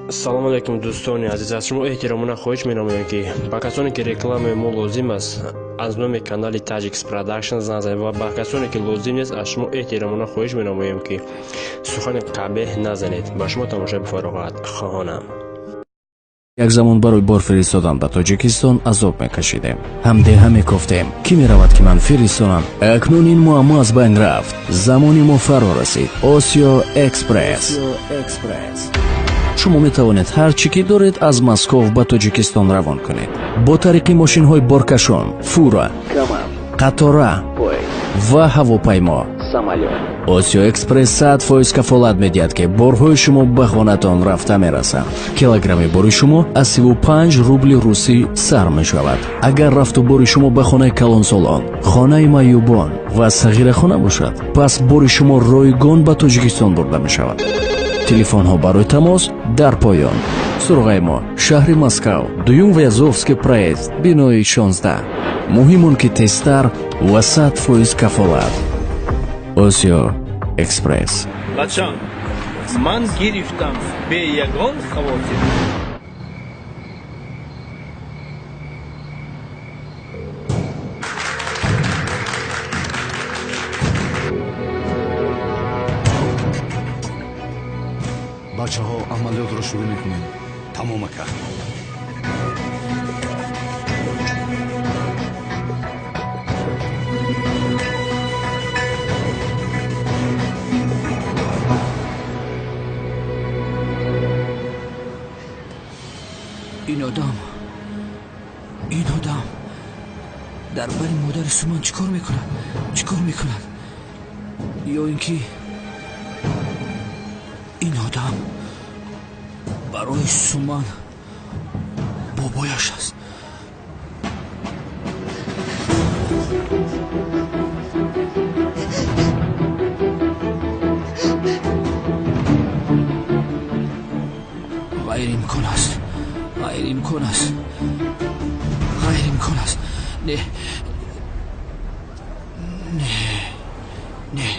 Салом алейкум, дӯстони азиз. Аз шумо эҳтиромона хоҳиш менамоем, ки ба касоне, ки рекламаи мо лозим аст, аз номи канали Таҷикс Продакшн занг занед ва ба касоне, ки лозим нест, аз шумо эҳтиромона хоҳиш менамоем, ки сухани қабеҳ назанед. Ба шумо тамошои фароғат хоҳонам. Як замон барои бор фиристодан ба Тоҷикистон азоб мекашидем, ҳамдеҳа мекофтем, кӣ меравад, ки ман фиристонам. Акнун ин муаммо аз байн рафт. Замони мо фаро расид. Осиё Экспресс. Шумо метавонед ҳар чӣ ки доред, аз Москов ба Тоҷикистон равон кунед бо тариқи мошинҳои боркашон, фура, қатора ва ҳавопаймо. Осиё Экспресс 100% кафолат медиҳад, ки борҳои шумо ба хонатон рафта мерасанд. Килограмми бори шумо аз 35 рубли русӣ сар мешавад. Агар рафту бори шумо ба хонаи калонсолон, хонаи маъюбон ва сағирахона бошад, пас бори шумо ройгон ба Тоҷикистон бурда мешавад. Телефонҳо барои тамос дар поён. Суроғаи мо: шаҳри Москав, Дуюм Вязовский проезд, бинои 16. Муҳим он, ки тезтар ва 100% кафолат. Осиё Экспресс. Бачам, ман гирифтам бе ягон хавотир. Бачаҳо, амалиётро шурӯъ мекунем. Тамом, ака. Ин одам, ин одам дар бари модари Суман чӣ кор мекунад? Чӣ кор мекунад? Ё ин ки ин одам барои Суман бобояш аст? Ғайриимкон аст, ғайриимкон аст, ғайриимкон аст. Не, не, не.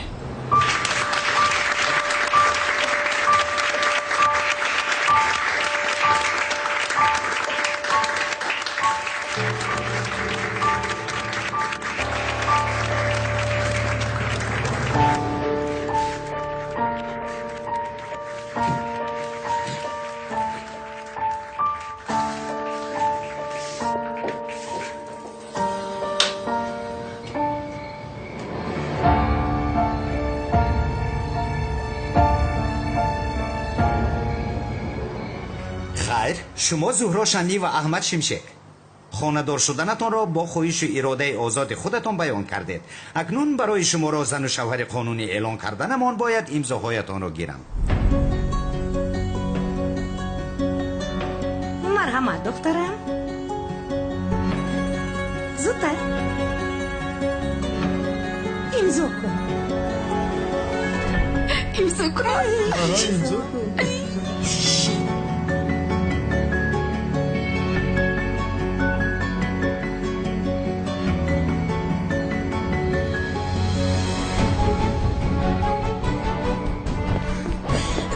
Хайр, шумо Зуҳро Шанлӣ ва Аҳмад Шимшек хонадор шуданатонро бо хоҳишу иродаи озоди худатон баён кардед. Акнун барои шуморо зану шавҳари қонунӣ эълон карданамон бояд имзоҳоятонро гирам. Марҳамат, духтарам, зудтар имзо кун. Имзо кун. Имзо кун.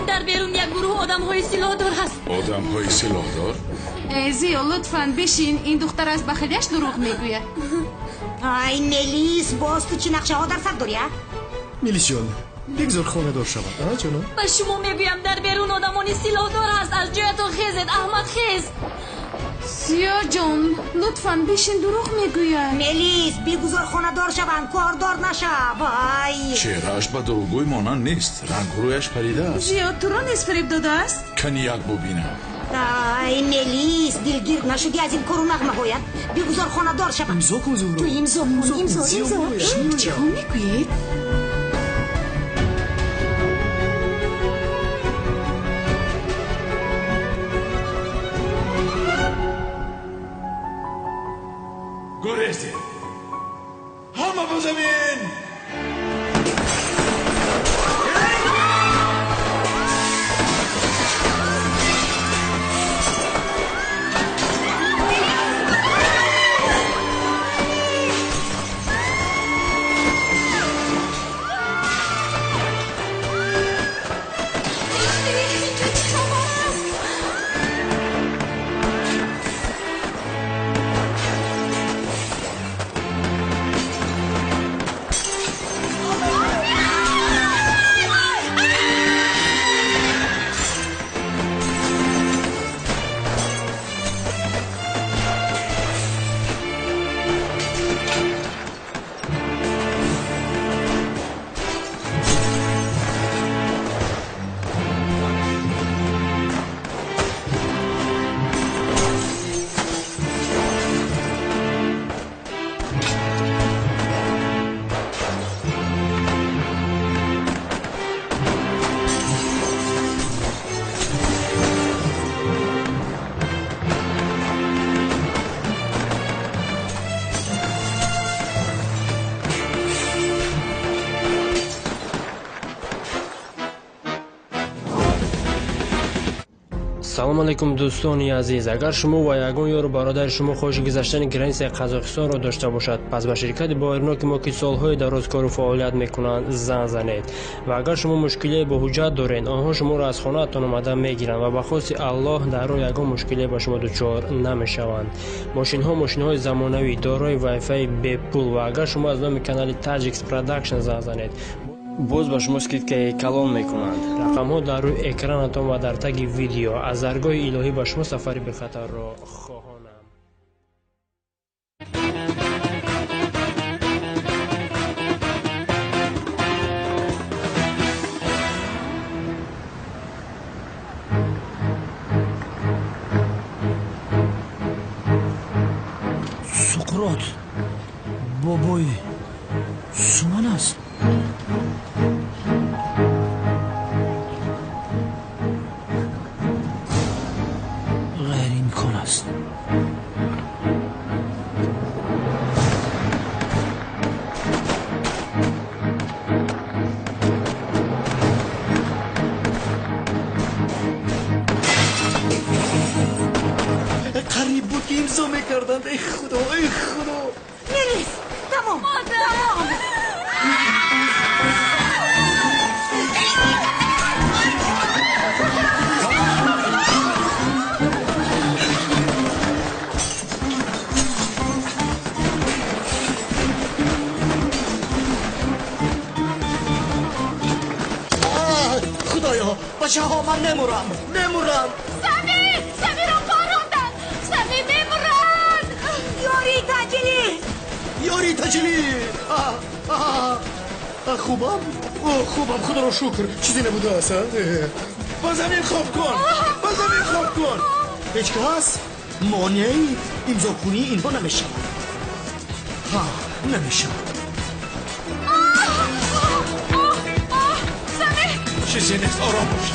Дар берун як гурӯҳ одамҳои силоҳдор ҳаст. Одамҳои силоҳдор? Зиё, лутфан бишин. Ин духтар аз бахилияш дурӯғ мегӯяд. Ай, Мелис, боз ту чӣ нақшаҳо дар сар дорӣ, а? Мелисҷон, бигзор хонадор шавад, а, ҷонам? Ба шумо мегӯям, дар берун одамони силоҳдор ҳаст. Аз ҷоятон хезед, Аҳмад, хез. Зиё ҷон, лутфан бишин, дурӯғ мегӯяд. Мелис, бигузор хонадор шаванд, кордор нашав. Вай, Чеҳрааш ба дурӯғгӯй монанд нест, рангу рӯяш парида аст. Зиё, туро низ фиреб додааст? Кани як бубинам. Ай, Мелис, дилгир нашудӣ аз ин кору нағмаҳоят? Бигузор хонадор шаванд. Имзо кун, Зуҳро. Ту имзо кун, имзо, имзо. Чиҳо мегӯед? Гурезед, ҳама ба замин! Инҷо чӣ хабар аст? Салом алейкум, дӯстони азиз. Агар шумо ва ягон ёру бародари шумо хоҳиши гузаштани границаи Қазоқистонро дошта бошад, пас ба ширкати боваринок мо, ки солҳои дароз кору фаъолият мекунанд, занг занед. Ва агар шумо мушкилие бо ҳуҷҷат доред, онҳо шуморо аз хонаатон омада мегиранд ва ба хости Аллоҳ дар роҳ ягон мушкилие ба шумо дучор намешаванд. Мошинҳо мошинҳои замонавӣ, дорои вайфаи бепул, ва агар шумо аз номи канали Таҷикс Продакшн занг занед, боз ба шумо скидкаи калон мекунанд. Рақамҳо дар рӯи экранатон ва дар таги видео. Аз даргоҳи илоҳӣ ба шумо сафари бехатарро хоҳонам. Суқрот бобои Суман аст. Ғайриимкон аст. Қариб буд ки имзо мекарданд. Эй Худо, эй Худо! Мелис, тамом, тамом. Худоё, бачаҳо, ман мемурам, мемурам. Сами, Самиро паронданд. Сами мемурад. Ёрии таъҷилӣ! Ёрии таъҷилӣ! Хубам? Хубам, худоро шукр, чизе набудааст. Ба замин хоб кун, ба замин хоб кун. Ҳеҷ кас монеаи имзокунии инҳо намешавад. Ҳа, намешавад. Чизе нест, ором бош.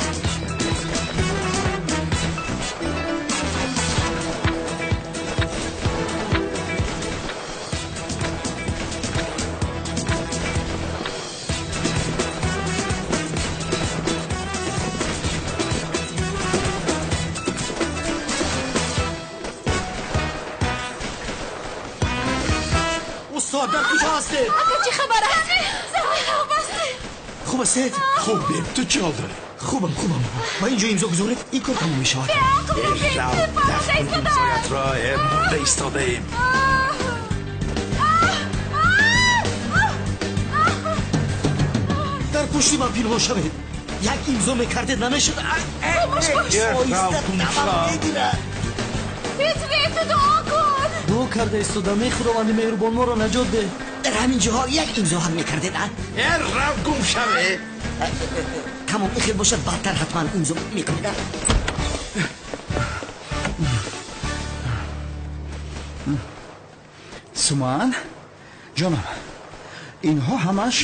Устод, дар куҷо ҳастед? Ака, чӣ хабар аст? Сами, хуб ҳастед? Хуб ҳастед? Хубем, ту чӣ ҳол дорӣ? Хубам, хубам. Ба инҷо имзо гузоред, ин кор тамом мешавад. Рав, дафн имзоятро, мурда истодаем. Дар пушти ман пинҳон шавед. Як имзо мекардед, намешуд. Рав, гум шав. Петре, ту дуо кун. Дуо карда истодам, эй Худованди меҳрубон, моро наҷот деҳ. Дар ҳамин ҷоҳо як имзо ҳам мекардед, а? Рав, гум шаве. Тамом, ин хел бошад, баъдтар ҳатман имзо мекунед, а? Суман, ҷонам, инҳо ҳамаш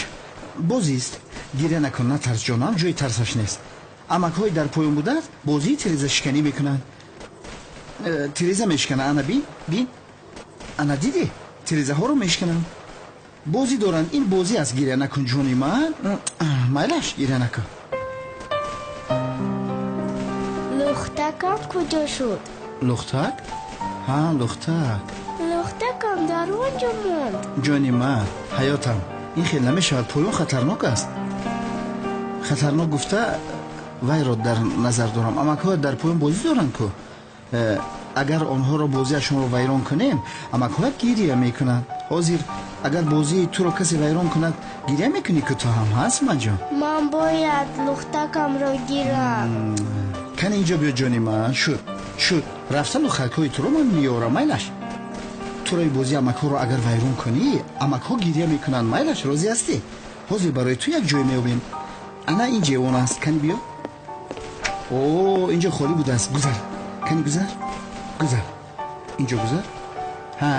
бозист. Гиря накун, натарс ҷонам, ҷои тарсаш нест. Амакҳои дар поён буданд, бозии тирезашиканӣ мекунанд. Тиреза мешикананд, ана бин, бин. Ана дидӣ? Тирезаҳоро мешикананд. Бозӣ доранд, ин бозӣ аст. Гиря накун ҷони ман. Майлаш, гиря накун. Лухтакам куҷо шуд? Лухтак? Ҳа, лухтак. Лухтакам дар он ҷо монд. Ҷони ман, ҳаётам, ин хел намешавад, поён хатарнок аст. Хатарнок гуфта вайро дар назар дорам. Амакҳо дар поён бозӣ доранд ку. Агар онҳоро бозиашонро вайрон кунем, амакҳо гиря мекунанд. Ҳозир агар бозии туро касе вайрон кунад, гиря мекунӣ ку ту ҳам, ҳаст маҷон? Ман бояд лухтакамро гирам. Кани инҷо биё ҷони ман. Шуд, шуд. Рафта лухтакҳои туро ман меорам, майлаш. Турои бозии амакҳоро агар вайрон кунӣ, амакҳо гиря мекунанд, майлаш, розӣ ҳастӣ? Ҳозир барои ту як ҷой меёбем. Ана ин ҷевон аст, кани биё. О, инҷо холӣ будааст. Гузар, кани гузар, гузар, инҷо гузар. Ҳа,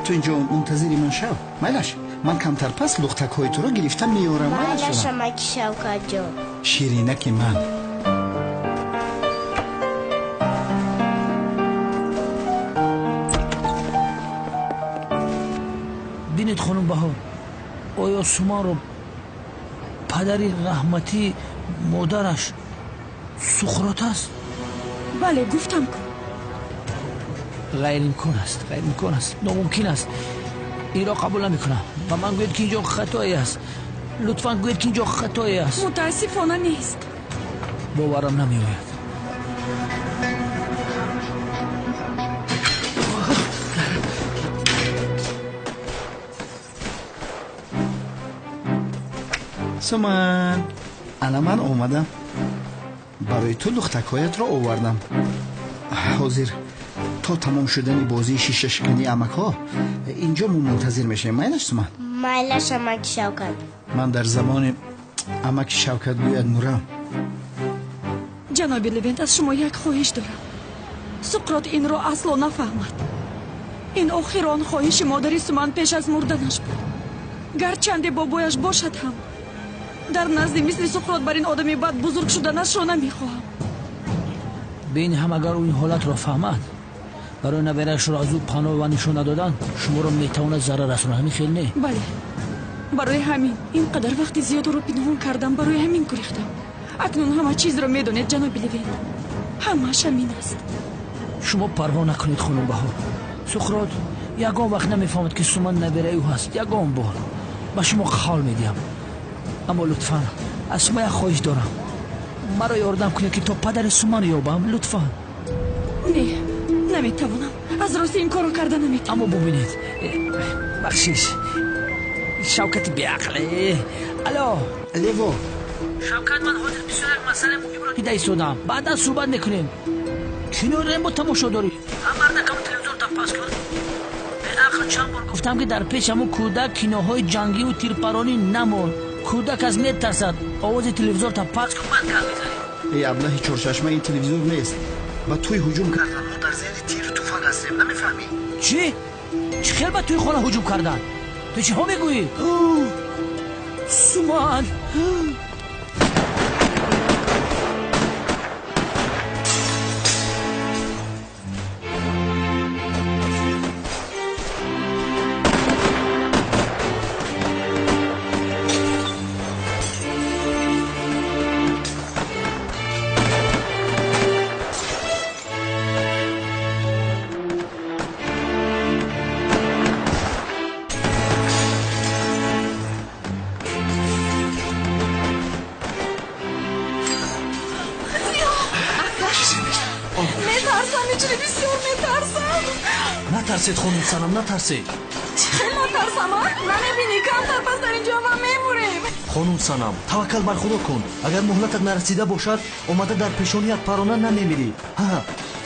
ту инҷо мунтазири ман шав, майлаш. Ман камтар пас лухтакҳои туро гирифта меорам, майлаш. Майлаш, амаки Шавкатҷон. Ширинаки ман. Бинед, хонум Баҳор, оё Суманро падари раҳматии модараш Суқрот аст? Бале, гуфтам ку. Ғайриимкон аст, ғайриимкон аст, номумкин аст. Инро қабул намекунам. Ба ман гӯед, ки инҷо хатое аст. Лутфан гӯед, ки инҷо хатое аст. Мутаассифона нест. Боварам намеояд. Суман, ана ман омадам. Барои ту лухтакҳоятро овардам. Ҳозир то тамом шудани бозии шишашикании амакҳо инҷо мо мунтазир мешавем. Майлаш, Суман? Майлаш, амаки Шавкат. Ман дар замони амаки Шавкат гӯяд мурам. Ҷаноби Левент, аз шумо як хоҳиш дорам. Суқрот инро асло нафаҳмад. Ин охирон хоҳиши модари Суман пеш аз мурданаш буд. Гарчанде бобояш бошад ҳам, дар назди мисли Суқрот бар ин одами бад бузург шуданашро намехоҳам. Бин ҳам агар ӯ ин ҳолатро фаҳмад, барои набераашро аз ӯ паноҳ ва нишон надодан шуморо метавонад зарар расонад. Ҳамин хел не? Бале, барои ҳамин ин қадар вақти зиёдро пинҳон кардам, барои ҳамин гурехтам. Акнун ҳама чизро медонед, ҷаноби Левент. Ҳамааш ҳамин аст. Шумо парво накунед, хонум Баҳор. Суқрот ягон вақт намефаҳмад, ки Суман набераи ӯ ҳаст. Ягон бор. Ба шумо қавл медиҳам. Аммо лутфан аз шумо як хоҳиш дорам. Маро ёрдам кунед, ки то падари Суман ёбам. Лутфан. Не, наметавонам. Аз рости ин корро карда наметавонам. Аммо бубинед, бахшиш, Шавкати беақле. Алло, Лево. Шавкат, ман ҳозир бисёр як масъалаи муҳимро дида истодам. Баъдан суҳбат мекунем. Кинои Рембо тамошо дорӣ? Ҳам мардакам телевизорта пас кун. Беақл, чанд бор гуфтам, ки дар пеш ҳамун кӯдак киноҳои ҷангиву тирпаронӣ намон. Кӯдак аз метарсад. Овози телевизорта пас кун, баъд гап мезанем. Эй аблаҳи чорчашма, ин телевизор нест. Ба тӯй ҳуҷум карданд. Мо дар зери тиру туфанг ҳастем, намефаҳмӣ? Чӣ? Чӣ хел ба тӯи хона ҳуҷум карданд? Ту чиҳо мегӯӣ? Суман! Натарсед, хонум Санам, натарсед. Чӣ натарсам, а? Намебинӣ, камтар пас дар инҷо ма мемурем. Хонум Санам, таваккал бар Худо кун. Агар муҳлатат нарасида бошад, омада дар пешоният парона намемирӣ. Ҳа,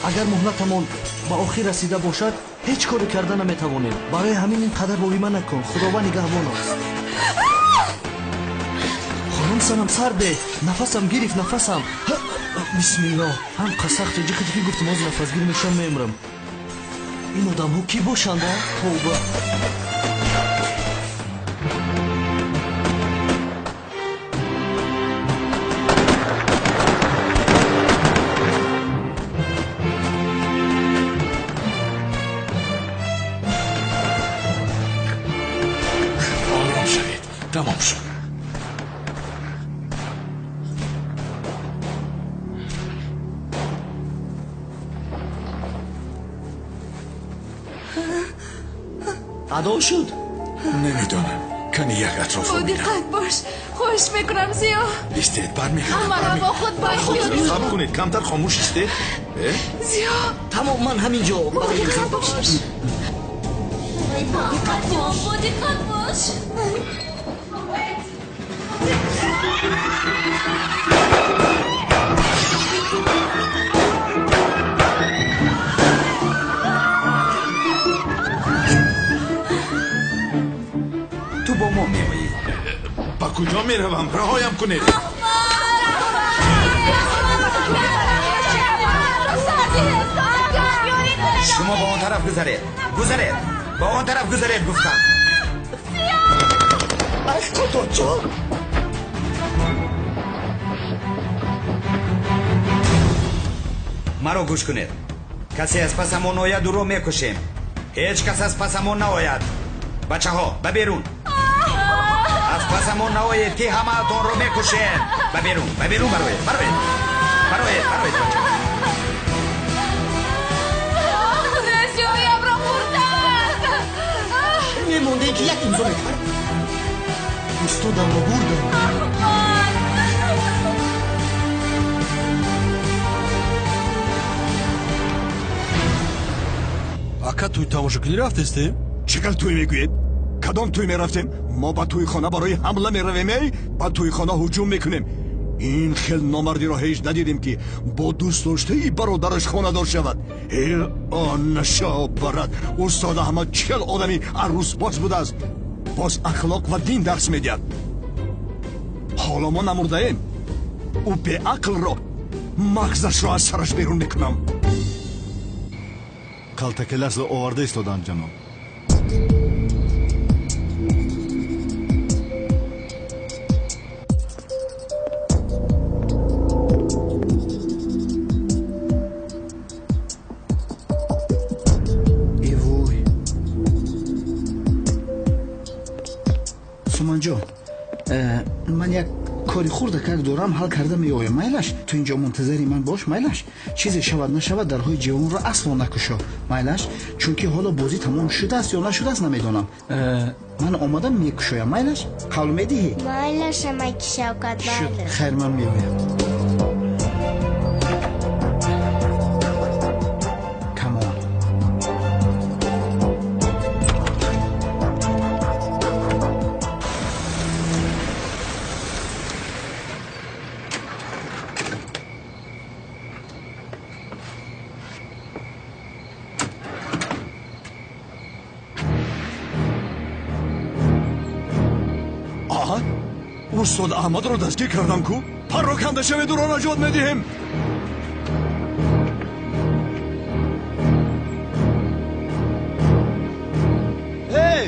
агар муҳлатамон ба охир расида бошад, ҳеҷ коре карда наметавонем. Барои ҳамин ин қадар воҳима накун. Худованд нигаҳбон аст. Хонум Санам, сар де. Нафасам гирифт, нафасам. Бисмиллоҳ. Ҳам қасақ ҷиқи ки гуфтам, ҳозир нафасгир мешавам, мемирам. Ин одамҳо кӣ бошанд, а? Тавба. Ором шавед, тамом шуд. Адо шуд? Намедонам. Кани як атрофо Бо диққат бош. Хоҳиш мекунам, Зиё. Истед, бармегардам. Ҳамаро бо худ бояд. Сабр кунед, камтар хомӯш истед. Зиё. Тамом, ман ҳамин ҷо. Бо диққат бош. Бо диққат бош, бо диққат бош. Ту бо мо меоӣ. Ба куҷо меравам? Раҳоям кунед. Шумо ба он тараф гузаред, гузаред, ба он тараф гузаред, гуфтам. Ай Худоҷон! Маро гӯш кунед. Касе аз пасамон ояд, ӯро мекушем. Ҳеҷ кас аз пасамон наояд. Бачаҳо, ба берун. Аз пасамон наоед, ки ҳамаатонро мекушем. Ба берун, ба берун бароед, бароед, бароед, бароед, бачаҳо. ки як имзо мекард. Устодамро бурдам. Аҳмад! Ака, тӯй тамошокунӣ рафтестем? Чӣ хел тӯй мегӯед? Кадом тӯй мерафтем? Мо ба тӯйхона барои ҳамла меравем, эй? Ба тӯйхона ҳуҷум мекунем. Ин хел номардиро ҳеҷ надидем, ки бо дӯстдоштаи бародараш хонадор шавад. Э, наша барад. Устод Аҳмад чӣ хел одами арӯсбоз будааст. Боз ахлоқ ва дин дарс медиҳад. Ҳоло мо намурдаем. Ӯ беақлро, мағзашро аз сараш берун мекунам. Калтакеласро оварда истоданд, ҷаноб. Эвой, Суманҷон, ман як кори хурдакак дорам, ҳал карда меоям, майлаш? Ту инҷо мунтазари ман бош, майлаш? Чизе шавад нашавад, дарҳои ҷавонро асло накушо, майлаш? Чунки ҳоло бозӣ тамом шудааст ё нашудааст намедонам. Ман омадам мекушоям, майлаш? Қавл медиҳӣ? Майлаш, амаки Шавкат, Шуд, майлаш. Хайр, ман меоям. Камон. Аҳа, устод Аҳмадро дастгир кардам ку. Пароканда шавед, ӯро наҷот медиҳем. Эй!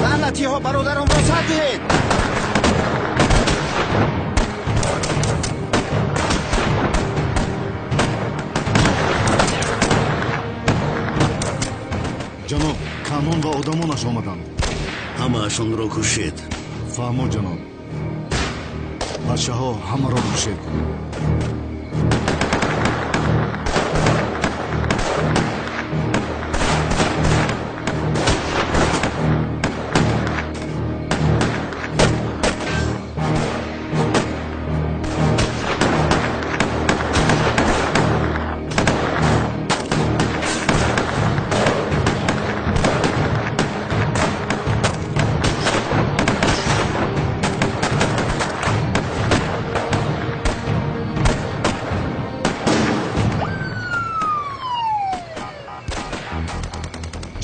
Лаънатиҳо, бародарамро сар диҳед. Ҷаноб, Канон ва одамонаш омаданд. Ҳамаашонро кушед. Фаҳмо, ҷаноб. Бачаҳо, ҳамаро кушед.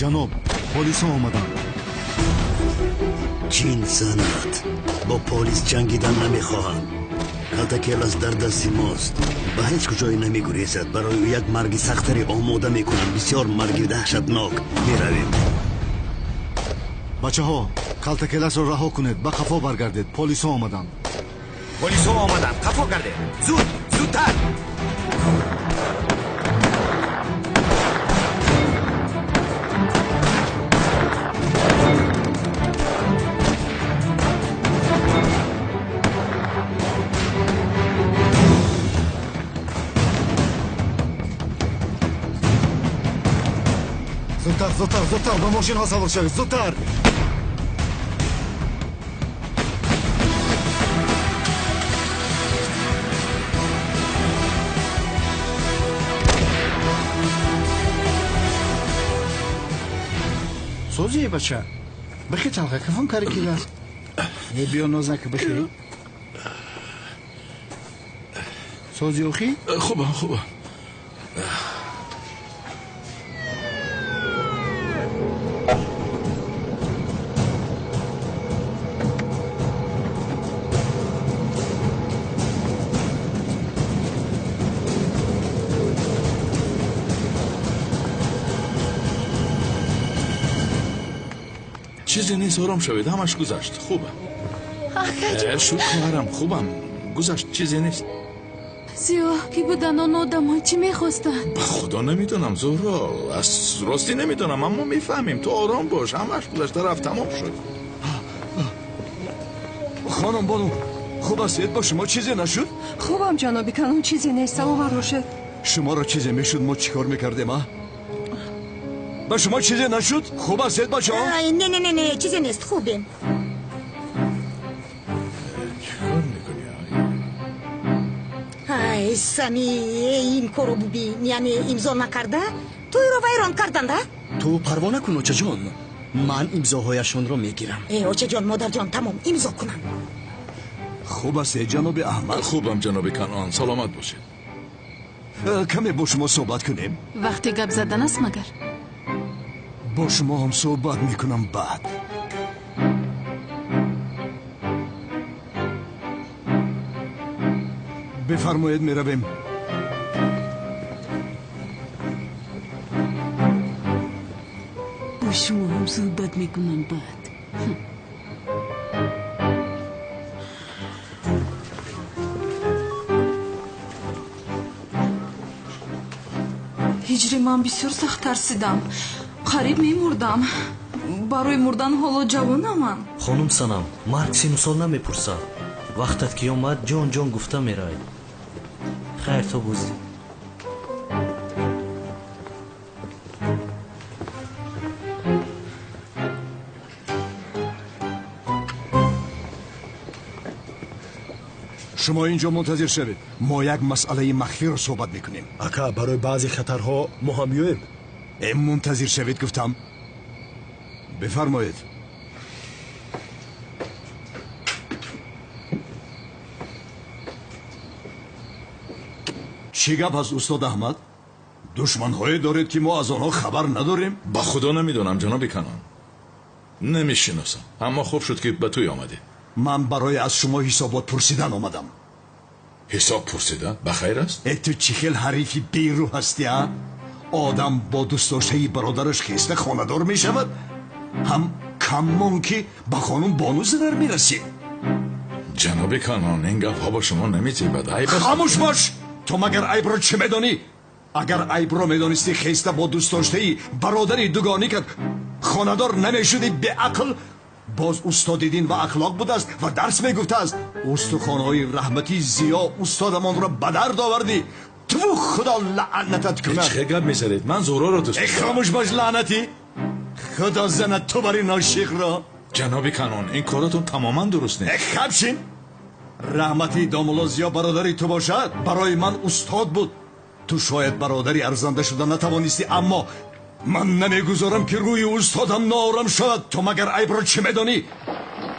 Ҷаноб, полисҳо омаданд. Чин занад. Бо полис ҷангидан намехоҳам. Калтакелас дар дасти мост. Ба ҳеҷ куҷое намегурезад. Барои ӯ як марги сахттаре омода мекунам. Бисёр марги даҳшатнок. Меравем. Бачаҳо, калтакеласро раҳо кунед, ба қафо баргардед. Полисҳо омаданд. Полисҳо омаданд, қафо гардед. Зуд, зудтар. Зудтар, зудтар, зудтар, ба мошинҳо савор шавед, зудтар. Созие, бача, бихе, талха кафон кари килас. Э, биё, нозак, бихе. Сози охи? Хубам, хубам. Чизе нест, ором шавед, ҳамаш гузашт. Хубам. Акаҷон. Шуд, хоҳарам, хубам. Гузашт, чизе нест. Зиё, кӣ буданд он одамон, чӣ мехостанд? Ба худо намедонам, Зуҳро, аз ростӣ намедонам, аммо мефаҳмем. Ту ором бош, ҳамаш гузашта рафт, тамом шуд. Хонум бону, хуб ҳастед? Бо шумо чизе нашуд? Хубам, ҷаноби Канон, чизе нест, саломат бошед. Шуморо чизе мешуд, мо чӣ кор мекардем, а? Ба шумо чизе нашуд? Хуб ҳастед, бачаҳо? Не, не, не, не, чизе нест, хубем. Чӣ кор мекунӣ? Ай, Сами, ин корро бубин, яъне имзо накарда тӯйро вайрон карданд, а? Ту парво накун, очаҷон, ман имзоҳояшонро мегирам. Э, очаҷон, модарҷон, тамом, имзо кунам. Хуб ҳастед, ҷаноби Аҳмад? Хубам, ҷаноби Канон, саломат бошед. Каме бо шумо суҳбат кунем. Вақте гап задан аст магар? Бо шумо ҳам суҳбат мекунам баъд. Бифармоед, меравем. Бо шумо ҳам суҳбат мекунам баъд. Ҳиҷри ман бисёр сахт тарсидам, қариб мемурдам. Барои мурдан ҳоло ҷавонам ман. Хонум Санам, марг сину сол намепурсад. Вақтат ки омад, ҷон ҷон гуфта меравед. Хайр то бозӣ. Шумо инҷо мунтазир шавед, мо як масъалаи махфиро суҳбат мекунем. Ака, барои баъзе хатарҳо мо ҳам биёем. Э, мунтазир шавед гуфтам. Бифармоед. Чӣ гап аст, устод Аҳмад? Душманҳое доред, ки мо аз онҳо хабар надорем? Ба худо намедонам, ҷаноби Канон, намешиносам, аммо хуб шуд, ки ба тӯй омадед. Ман барои аз шумо ҳисобот пурсидан омадам. Ҳисоб пурсидан? Ба хайр аст? Э, ту чӣ хел ҳарифи берӯ ҳастӣ, а? Одам бо дӯстдоштаи бародараш хеста хонадор мешавад, ҳам кам мон, ки ба хонум бону зарар мерасӣ. Ҷаноби Канон, ин гапҳо ба шумо намезебад, айб аст. Хомӯш бош! Ту магар айбро чӣ медонӣ? Агар айбро медонистӣ, хеста бо дӯстдоштаи бародари дугоникат хонадор намешудӣ, беақл. Боз устоди дин ва ахлоқ будааст ва дарс мегуфтааст. Устухонҳои раҳматии Зиё устодамонро ба дард овардӣ. Ту худо лаънатат кунад. Чӣ гап мезанед? Ман Зуҳроро дӯст дорам. Хомӯш бош, лаънатӣ! Худо занад ту бари ношиқро. Ҷаноби Канон, ин коратон тамоман дуруст нест. Хабшин! Раҳмати домулло Зиё бародари ту бошад, барои ман устод буд. Ту шояд бародари арзанда шуда натавонистӣ, аммо ман намегузорам, ки рӯи устодам ноорам шавад. Ту магар айбро чӣ медонӣ?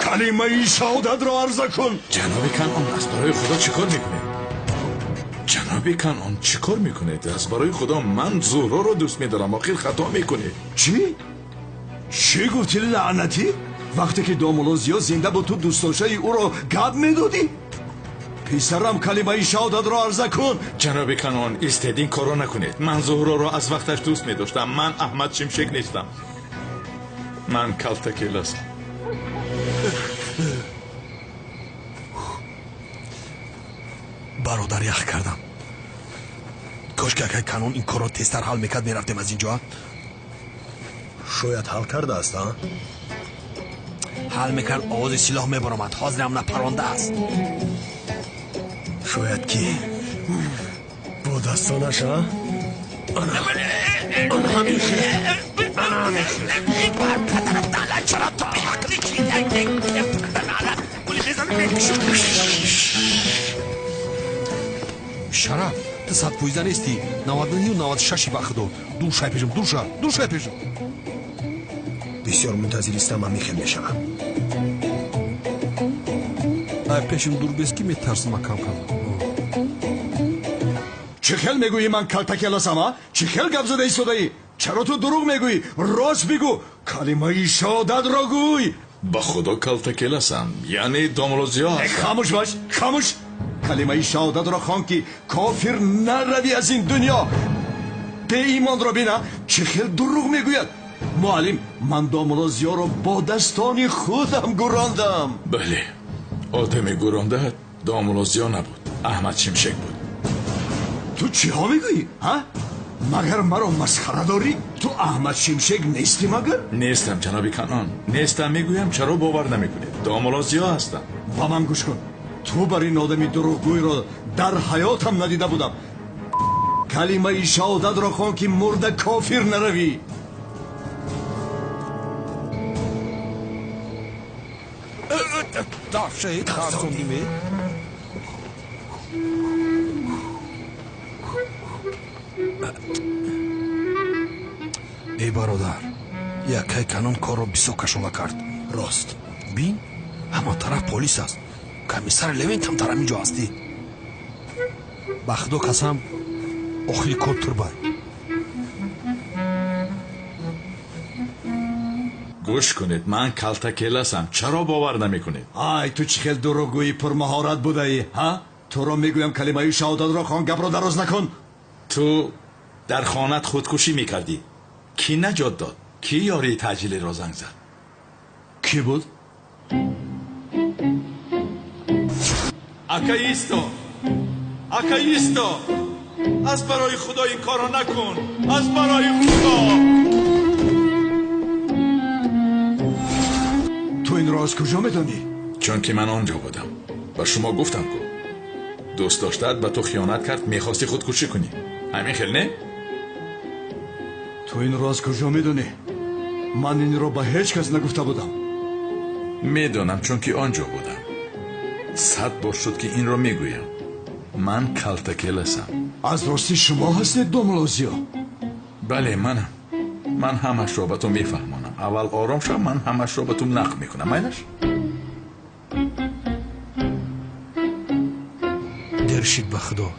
Калимаи шаҳодатро арза кун. Ҷаноби Канон, аз барои худо чӣ кор мекунед? Ҷаноби Канон, чӣ кор мекунед? Аз барои худо, ман Зуҳроро дӯст медорам. Охир хато мекунед. Чӣ? Чӣ гуфтӣ, лаънатӣ? Вақте ки домулло Зиё зинда буд, ту дӯстдоштаи ӯро гап медодӣ? Писарам, калимаи шаҳодатро арза кун. Ҷаноби Канон, истед, ин корро накунед. Ман Зуҳроро аз вақташ дӯст медоштам. Ман Аҳмад Шимшек нестам, ман Калтакеласам. Бародар, ях кардам. Кошки акай Канон ин корро тезтар ҳал мекард, мерафтем аз ин ҷо. Шояд ҳал кардааст, а? Ҳал мекард, овози силоҳ мебаромад. Ҳозирам напарондааст. Шояд ки бо дастонаш, а? Шараф, ту 100% нестӣ, 99-96-и ба худо. Дур шай пешам, дур ша, дур шай пешам. Бисёр мунтазир истам, ман мехел мешавам. Ай пешим дур бес, ки метарсам кам кам. Чӣ хел мегӯӣ, ман калтакеласам, а? Чӣ хел гап зада истодаӣ? Чаро ту дурӯғ мегӯӣ? Рост бигӯ, калимаи шаҳодатро гӯй. Ба худо калтакеласам, яъне домулло Зиё ҳастам. Хомӯш бош, хомӯш! Калимаи шаҳодатро хон, ки кофир наравӣ аз ин дунё. Беимонро бина, чӣ хел дурӯғ мегӯяд. Муаллим, ман домулло Зиёро бо дастони худам гурондам. Бале, одами гуронда домулло Зиё набуд, Аҳмад Шимшек буд. Ту чиҳо мегӯӣ, ҳа? Магар маро масхара дорӣ? Ту Аҳмад Шимшек нестӣ магар? Нестам, ҷаноби Канон, нестам, мегӯям. Чаро бовар намекунед? Домулло Зиё ҳастам. Ба ман гӯш кун, ту бар ин одами дурӯғгӯйро дар ҳаётам надида будам. Калимаи шаҳодатро хон, ки мурда кофир наравӣ. Дафшаи тарсондиме? Эй бародар, якай Канон корро бисёр кашола кард. Рост. Бин, ҳама тараф полис аст. Комиссар Левент ҳам дар ҳамин ҷо ҳастӣ. Ба худо қасам, охири кор турбай. Гӯш кунед, ман калтакеласам. Чаро бовар намекунед? Ай, ту чӣ хел дурӯғгӯи пурмаҳорат будаӣ, ҳа? Туро мегӯям калимаи шаҳодатро хон, гапро дароз накун. Ту дар хонат худкушӣ мекардӣ. Кӣ наҷот дод? Кӣ ёрии таъҷилиро занг зад? Кӣ буд? Акаисто! Акаисто! Аз барои худо ин корро накун! Аз барои худо! Ту инро аз куҷо медонӣ? Чунки ман он ҷо будам. Ба шумо гуфтам ку. Дӯст доштаат ба ту хиёнат кард, мехостӣ худкушӣ кунӣ. Ҳамин хел не? Ту инро аз куҷо медонӣ? Ман инро ба ҳеҷ кас нагуфта будам. Медонам, чунки он ҷо будам. 100 бор шуд ки инро мегӯям. Ман калтакеласам. Аз ростӣ шумо ҳастед, домлозиё? Бале, манам. Ман ҳамашро ба ту мефаҳмонам. Аввал ором шав, ман ҳамашро ба ту нақл мекунам. Майлаш? Дер шид ба худо.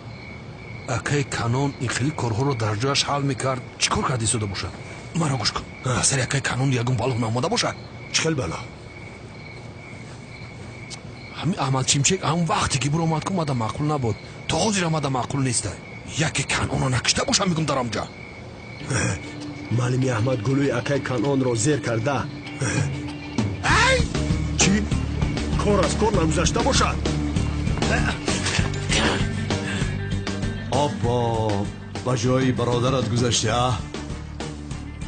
Акаи Канон ин хеле корҳоро дар ҷояш ҳал мекард. Чӣ кор карда истода бошад? Маро гӯш кун. Сари акаи Канон ягон бало наомада бошад? Чӣ хел бало? Ҳамин Аҳмад Чимчек ҳамон вақте ки биромад ку мада маъқул набуд. То ҳозир мада маъқул неста. Яке Канонро накушта бошам мегум дар ҳамҷа. Маълими Аҳмад гулӯи акаи Канонро зер карда. Чӣ? Кор аз кор нагузашта бошад? Оббо, ба ҷои бародарат гузашти, а?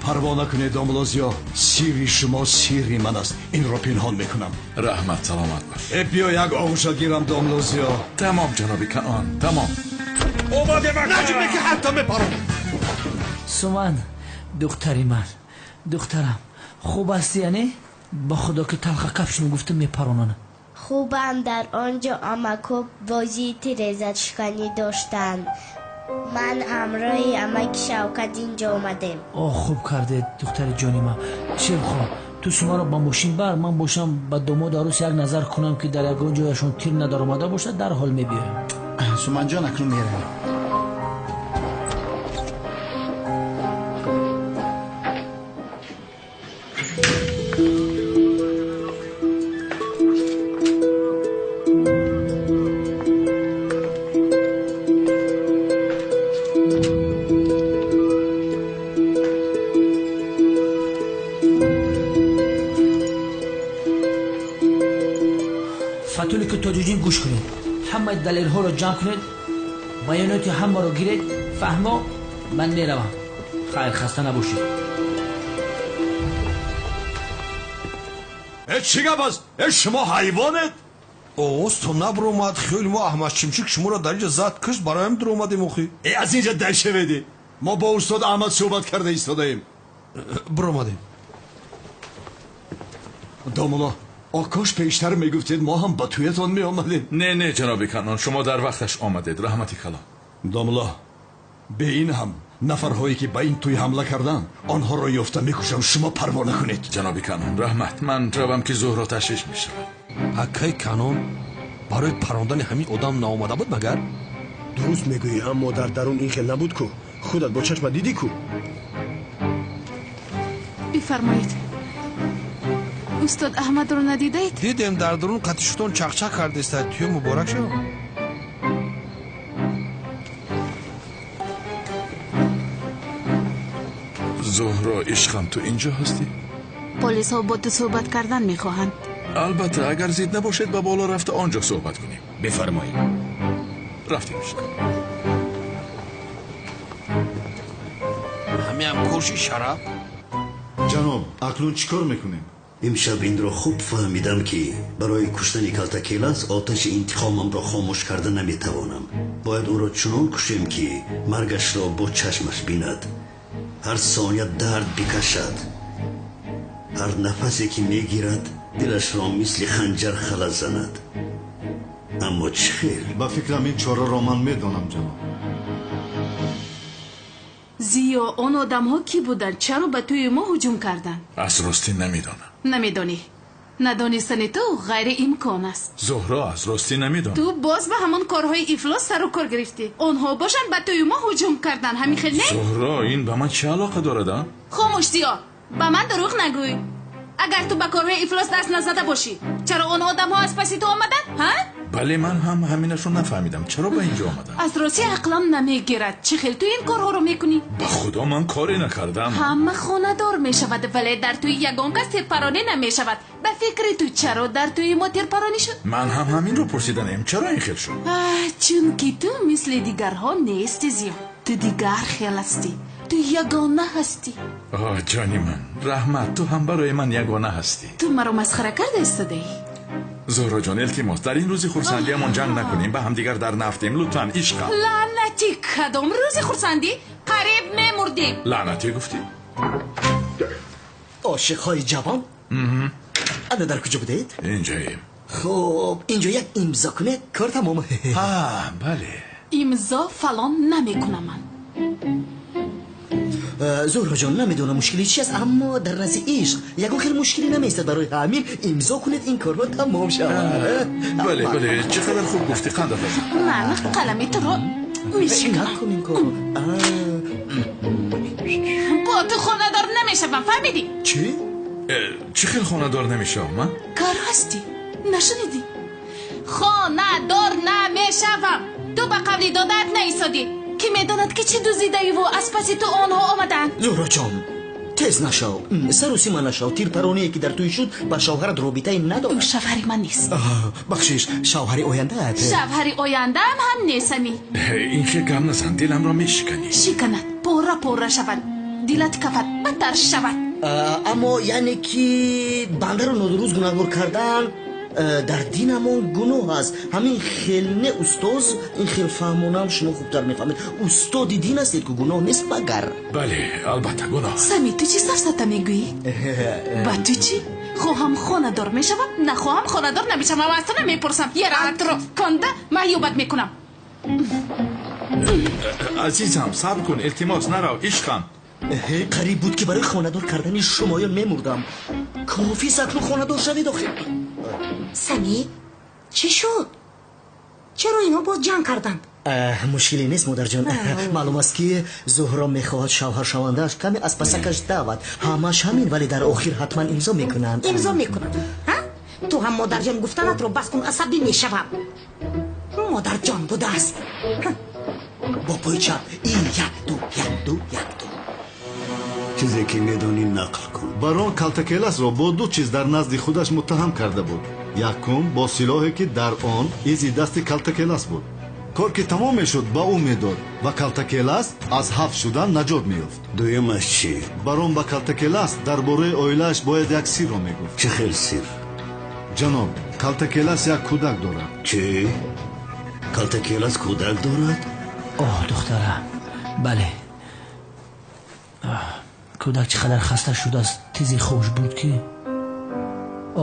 Парво накунед, домлозиё. Сирри шумо сирри ман аст. Инро пинҳон мекунам. Раҳмат, саломат бош. Э, биё як оғӯшат гирам, домлозиё. Тамом, ҷаноби Канон, тамом. Омадем, наҷме ки ҳатто мепаром. Суман, духтари ман, духтарам, хуб ҳастӣ, яъне? Ба худо ки талха кафшну гуфта мепаронанд. Хубам, дар он ҷо амако бозии тирезашиканӣ доштанд. Ман ҳамроҳи амаки Шавкат инҷо омадем. О, хуб кардед, духтари ҷони ман. Шерхон, ту Сумаро ба мошин бар, ман бошам ба домоду арӯс як назар кунам, ки дар ягон ҷояшон тир надаромада бошад, дарҳол мебиёем. Суманҷон, акнун меравем. Тоҷуҷин, гӯш кунед, ҳамаи далелҳоро ҷамъ кунед, баёноти ҳамаро гиред. Фаҳмо, ман меравам. Хайр, хаста набошед. Э, чӣ гап аст? Э, шумо ҳайвонед? Оғоз то набуромад, хиёли мо Аҳмад Чимчик шуморо дар инҷа зад кушт, бароям дуромадем охи. Э, аз инҷа дашаведи. Мо бо устод Аҳмад суҳбат карда истодаем. Буромадем. Домулло, окош пештар мегуфтед, мо ҳам ба тӯятон меомадем. Не, не, ҷаноби Канон, шумо дар вақташ омадед. Раҳмати калон. Домулло, бе ин ҳам нафарҳое ки ба ин тӯй ҳамла карданд, онҳоро ёфта мекушам, шумо парво накунед. Ҷаноби Канон, раҳмат. Ман равам ки Зуҳро ташвиш мешавад. Акаи Канон барои парондани ҳамин одам наомада буд магар? Дуруст мегӯӣ, аммо дар дарун ин хел набуд ку. Худат бо чашма дидӣ ку. Бифармоед. Устод Аҳмадро надидаед? Дидем, дар дарун қатишутон чақчақ кардеста. Тӯё муборак шавад. Зуҳро, ишқам, ту инҷо ҳастӣ? Полисҳо бо ту суҳбат кардан мехоҳанд. Албатта, агар зид набошед, ба боло рафта он ҷо суҳбат кунем. Бифармоед. Рафтем, ишқам. Ҳамиам коши шараф. Ҷаноб, акнун чӣ кор мекунем? Имшаб инро хуб фаҳмидам, ки барои куштани калтакелас оташи интиқомамро хомӯш карда наметавонам. Бояд ӯро чунон кушем, ки маргашро бо чашмаш бинад, ҳар сония дард бикашад, ҳар нафасе ки мегирад дилашро мисли ханҷар хала занад. Аммо чӣ хел? Ба фикрам, ин чораро ман медонам, ҷаноб. Зиё, он одамҳо кӣ буданд? Чаро ба тӯи мо ҳуҷум карданд? Аз ростӣ намедонам. Намедонӣ? Надонистани ту ғайриимкон аст. Зуҳро, аз ростӣ намедонам. Ту боз ба ҳамон корҳои ифлос сару кор гирифтӣ. Онҳо бошанд ба тӯи мо ҳуҷум карданд, ҳамин хел не? Зуҳро, ин ба ман чӣ алоқа дорад, а? Хомӯш, Зиё, ба ман дурӯғ нагӯй. Агар ту ба корҳои ифлос даст назада бошӣ, чаро он одамҳо аз паси ту омаданд, ҳа? Бале, ман ҳам ҳаминашро нафаҳмидам. Чаро ба инҷо омадам? Аз ростӣ ақлам намегирад. Чӣ хел ту ин корҳоро мекунӣ? Ба худо, ман коре накардам. Ҳама хонадор мешавад, вале дар тӯи ягон кас тирпаронӣ намешавад. Ба фикри ту чаро дар тӯи мо тирпаронӣ шуд? Ман ҳам ҳаминро пурсиданем. Чаро ин хел шуд? Чунки ту мисли дигарҳо нести, Зиё. Ту дигар хел ҳастӣ. Ту ягона ҳастӣ. Оҳ, ҷони ман, раҳмат, ту ҳам барои ман ягона ҳастӣ. Ту маро масхара карда истодаӣ? Зуҳроҷон, илтимос, дар ин рӯзи хурсандиамон ҷанг накунем, ба ҳамдигар дар нафтем. Лутфан, ишқам. Лаънатӣ, кадом рӯзи хурсандӣ? Қариб мемурдем. Лаънатӣ гуфтӣ? Ошиқҳои ҷавон, ана дар куҷо будед? Инҷоем. Хуб, инҷо як имзо кунед, кор тамом. Ҳа, бале. Имзо фалон намекунам ман. Зуҳроҷон, намедонам мушкили чи аст, аммо дар назди ишқ ягон хел мушкиле намеистад. Барои ҳамин имзо кунед, ин корҳо тамом шавад. Бале, бале, чӣ қадар хуб гуфтӣ, қанд афазам. Ман қалами туро мешиканам. Накун ин корро. Бо ту хонадор намешавам, фаҳмидӣ? Чӣ? Чӣ хел хонадор намешавам, а? Кар ҳастӣ, нашунидӣ? Хонадор намешавам. Ту ба қавли додаат наистодӣ. Ки медонад, ки чӣ дуздидаиву аз паси ту онҳо омадаанд? Зуҳроҷон, тез нашав, сарусима нашав. Тирпароние ки дар тӯй шуд, ба шавҳарат робитае надорад. Ӯ шавҳари ман нест. Бахшиш, шавҳари ояндаат. Шавҳари ояндаам ҳам нестами. Ин хел гап назан, диламро мешиканӣ. Шиканад, пора пора шавад, дилат кафад, бадтар шавад. Аммо яъне ки бандаро нодуруст гунаҳгор кардан дар динамон гуноҳ аст. Ҳамин хел не, устоз? Ин хел фаҳмонам, шумо хубтар мефаҳмед. Устоди дин ҳастед ку, гуноҳ нест магар? Бале, албатта гуноҳ. Сами, ту чӣ сафсата мегӯӣ? Ба ту чӣ? Хоҳам хонадор мешавам, нахоҳам хонадор намешавам. Аз ту намепурсам. Яраатро конда маҳёбат мекунам. Азизам, сабр кун, илтимос, нарав, ишқам. Қариб буд, ки барои хонадор кардани шумоён мемурдам. Кофист, акнун хонадор шавед охир. Сами, чӣ шуд? Чаро инҳо боз ҷанг карданд? Мушкиле нест, модарҷон. Маълум аст, ки Зуҳро мехоҳад шавҳаршавандааш каме аз пасакаш давад. Ҳамаш ҳамин, вале дар охир ҳатман имзо мекунанд. Имзо мекунанд, ҳа? Ту ҳам модарҷон гуфтанатро бас кун, асабӣ мешавам. Модарҷон будааст. Бо пои чап и як ду, як ду, як ду. Чизе ки медонӣ, нақл кун. Барон Калтакеласро бо ду чиз дар назди худаш муттаҳам карда буд. Якум, бо силоҳе, ки дар он изи дасти Калтакелас буд. Кор ки тамом мешуд, ба ӯ медод ва Калтакелас аз ҳабс шудан наҷот меёфт. Дуюмаш чӣ? Барон ба Калтакелас дар бораи оилааш бояд як сирро мегуфт. Чӣ хел сир? Ҷаноб, Калтакелас як кӯдак дорад. Чӣ? Калтакелас кӯдак дорад? Оҳ, духтарам, бале. Кӯдак чӣ қадар хаста шудааст. Тизе хуш буд, ки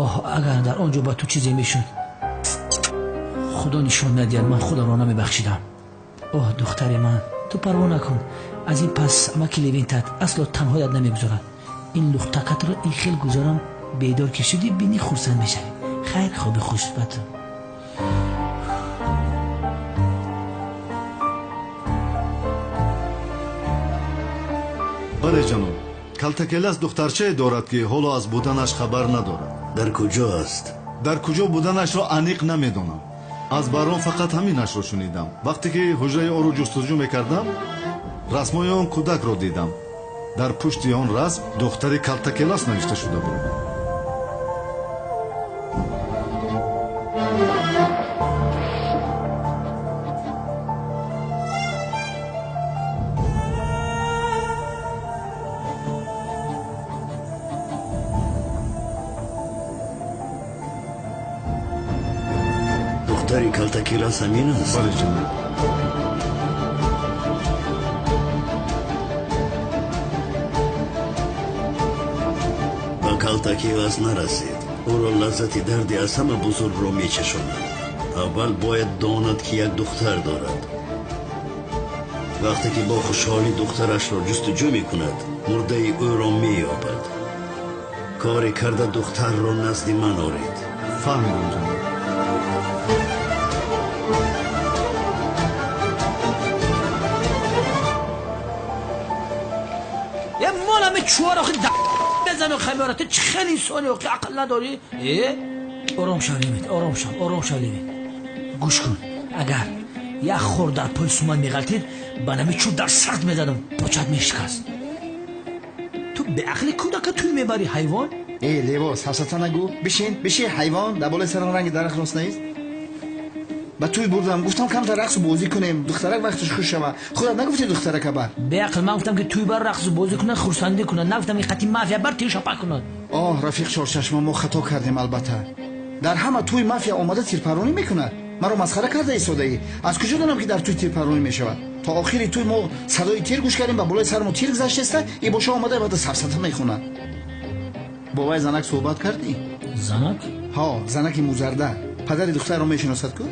оҳ, агар дар он ҷо ба ту чизе мешуд, худо нишон надиҳад, ман худамро намебахшидам. Оҳ, духтари ман, ту парво накун. Аз ин пас амаки Левинтат асло танҳоят намегузорад. Ин лухтакатро ин хел гузорам, бедор ки шудӣ, бинӣ, хурсанд мешавӣ. Хайр, хоби хуш ба ту. Бале, ҷаноб, Калтакелас духтарчае дорад, ки ҳоло аз буданаш хабар надорад. Дар куҷо аст? Дар куҷо буданашро аниқ намедонам. Аз барон фақат ҳаминашро шунидам. Вақте ки ҳуҷраи ӯро ҷустуҷӯ мекардам, расмҳои он кӯдакро дидам. Дар пушти он расм духтари Калтакелас навишта шуда буд. Духтари Калтакелас ҳамин аст? Бале, ҷаноб. Калтакилас нарасид. Ӯро лаззати дарди аз ҳама бузургро мечашонад. Аввал бояд донад, ки як духтар дорад. Вақте ки бо хушҳолӣ духтарашро ҷустуҷӯ мекунад, мурдаи ӯро меёбад. Коре карда духтарро назди ман оред. Фаҳмидам, ҷаноб. Е мол ҳаме чуар охи безан охи меора. Ту чӣ хеле инсони охи ақл надорӣ? Е ором шав Левент, ором шав, ором шав Левент. Гӯш кун, агар як хор дар пои Суман меғалтид, ба нами чӯб дар сарт мезадам, почат мешикаст. Ту беақли кӯдака туй мебарӣ, ҳайвон? Э лево, сафсата нагӯ. Бишин, бишин, ҳайвон. Дар болои сарам ранги дарахт рост нест. Ба туй бурдам, гуфтам камтар рақсу бозӣ кунем, духтарак вақташ хуш шава. Худат нагуфтӣ духтарака бар? Беақл, ман гуфтам ки туй бар рақсу бозӣ кунад, хурсандӣ кунад, нагуфтам ки қатъи мафия бар тиршапа кунад. Оҳ, рафиқ Чорчашма, мо хато кардем албатта. Дар ҳама туй мафия омада тирпаронӣ мекунад. Маро масхара карда истодаӣ. Аз куҷо донам ки дар туй тирпаронӣ мешавад? То охири туй мо садои тир гӯш кардем, ба болои сари мо тир гузаштеста, и боша омада баъда сафсата мехонад. Бо вай занак суҳбат кардӣ? Занак? Ҳо, занаки музарда. Падари духтарро мешиносад ку?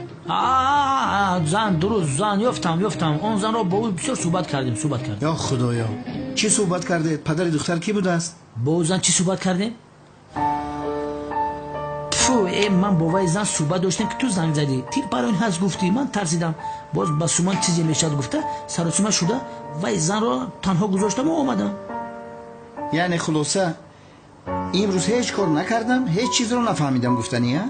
Зан, дуруст, зан ёфтам, ёфтам. Он занро бо ӯ бисёр суҳбат кардем, суҳбат кардем. Ё худоё, чӣ суҳбат кардед? Падари духтар кӣ будааст? Бо ӯ зан чӣ суҳбат кардем? Тфу, э ман бо вай зан суҳбат доштем, ки ту занг задӣ. Тир пароин ҳаст гуфтӣ, ман тарсидам. Боз ба Суман чизе мешавад гуфта, саросима шуда, вай занро танҳо гузоштаму омадам. Яъне хулоса, имрӯз ҳеҷ кор накардам, ҳеҷ чизро нафаҳмидам гуфтанӣ, а?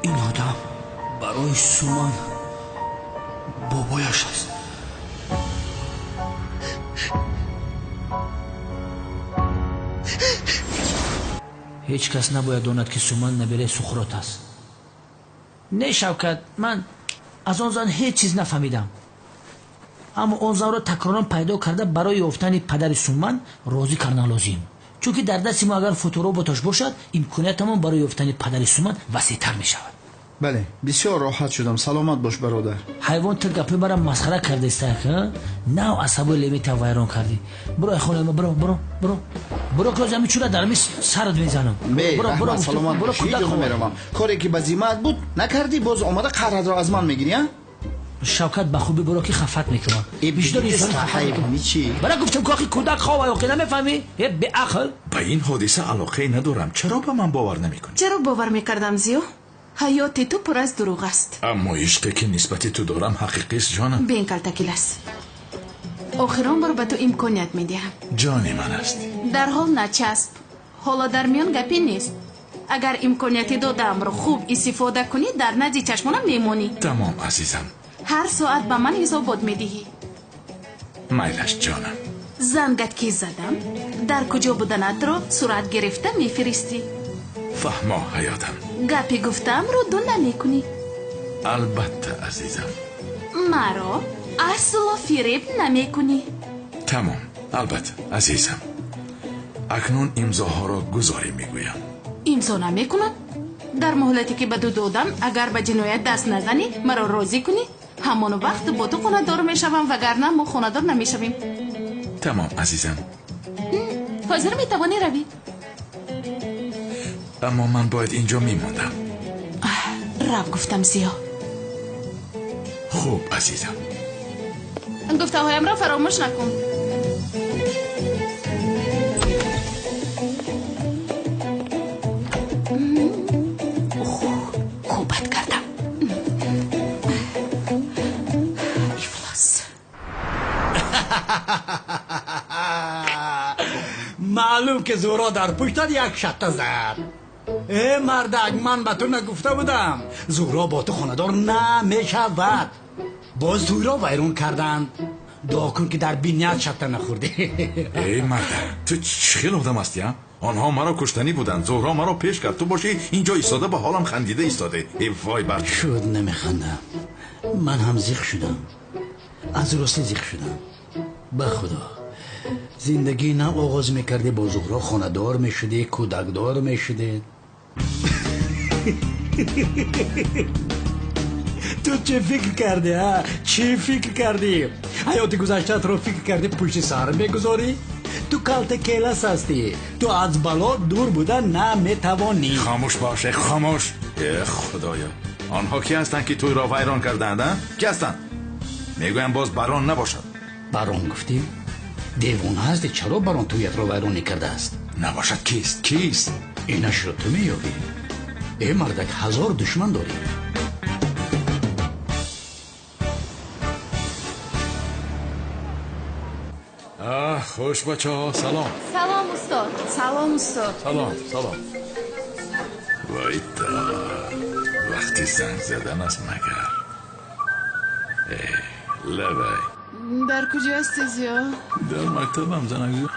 Ин одам барои Суман бобояш аст. Ҳеҷ кас набояд донад, ки Суман набераи Суқрот аст. Не, Шавкат, ман аз он зан ҳеҷ чиз нафаҳмидам. Аммо он занро такроран пайдо карда барои ёфтани падари Суман розӣ кардан лозим. Чунки дар дасти мо агар фотороботаш бошад, имкониятамон барои ёфтани падари Суман васеътар мешавад. Бале, бисёр роҳат шудам. Саломат бош, бародар. Ҳайвон, ту гапҳои маро масхара кардаиста, нав асабои Левента вайрон кардӣ. Биро ай хонаи ма, биро, биро, биро. Биро, ки ҳозир ҳамин чӯра дар ҳамин сарат мезанам. Бе, раҳмат, саломат бош. Ҳеҷ ҷо намеравам. Коре ки ба зиммаат буд накардӣ, боз омада қаҳратро аз ман мегирӣ, а? Шавкат, ба хубӣ биро, ки хафат мекунам. Виҷдони инсони хафат мекунам. Чӣ? Бара гуфтам, ки охи кӯдак хова, охи намефаҳмӣ? Е беақл. Ба ин ҳодиса алоқае надорам. Чаро ба ман бовар намекунӣ? Чаро бовар мекардам, Зиё? Ҳаёти ту пур аз дурӯғ аст. Аммо ишқе ки нисбати ту дорам ҳақиқист, ҷонам. Бин, Калтакилас, охирон бор ба ту имконият медиҳам. Ҷони ман ҳастӣ. Дарҳол начасп. Ҳоло дар миён гапе нест. Агар имконияти додаамро хуб истифода кунӣ, дар назди чашмонам мемонӣ. Тамом, азизам. Ҳар соат ба ман ҳисобот медиҳӣ. Майлаш, ҷонам. Зангат ки задам, дар куҷо буданатро сурат гирифта мефиристӣ. Фаҳмо, ҳаётам. Гапи гуфтаамро ду намекунӣ. Албатта, азизам. Маро асло фиреб намекунӣ. Тамом, албатта, азизам. Акнун имзоҳоро гузорӣ мегӯям. Имзо намекунам. Дар муҳлате ки ба ту додам, агар ба ҷиноят даст назанӣ, маро розӣ кунӣ, ҳамон вақт бо ту хонадор мешавам, вагарна мо хонадор намешавем. Тамом, азизам. Ҳозир метавонӣ равӣ. Аммо ман бояд инҷо мемондам. Рав, гуфтам, Зиё. Хуб, азизам. Гуфтаҳоямро фаромӯш накун. Хубат кардам. Ифлос. Маълум ки Зуҳро дар пуштат як шатта зад. Э мардак, ман ба ту нагуфта будам, Зуҳро бо ту хонадор намешавад. Боз туйро вайрон карданд. Дуо кун, ки дар биният шатта нахӯрдӣ. Эй мардак, ту чӣ хел одам ҳастӣ, а? Онҳо маро куштанӣ буданд, Зуҳро маро пеш кард. Ту бошӣ инҷо истода ба ҳолам хандида истода. Эй вой бар шуд. Намехандам, ман ҳам зиқ шудам, аз ростӣ зиқ шудам. Ба худо, зиндагии нав оғоз мекардӣ, бо Зуҳро хонадор мешудӣ, кӯдакдор мешудед. Ту чӣ фикр кардӣ, а? Чӣ фикр кардӣ? Ҳаёти гузаштаатро фикр кардӣ, пушти сар мегузорӣ? Ту калта келас ҳастӣ. Ту аз бало дур буда наметавонӣ. Хомӯш бош, э хомӯш. Э худоё, онҳо кӣ ҳастанд, ки тӯйро вайрон кардаанд, а? Кӣ ҳастанд? Мегӯям боз барон набошад. Барон гуфтӣ? Девона ҳастӣ, чаро барон тӯятро вайрон накардааст? Набошад, кист? Кист? Инашро ту меёбӣ. Э мардак, ҳазор душман дорӣ. Хуш бачаҳо, салом. Салом устод. Салом устод. Салом, салом. Вайта, вақти занг задан аст магар? Э, лабай. Дар куҷо ҳастӣ, Зиё? Дар мактабам, занакҷон.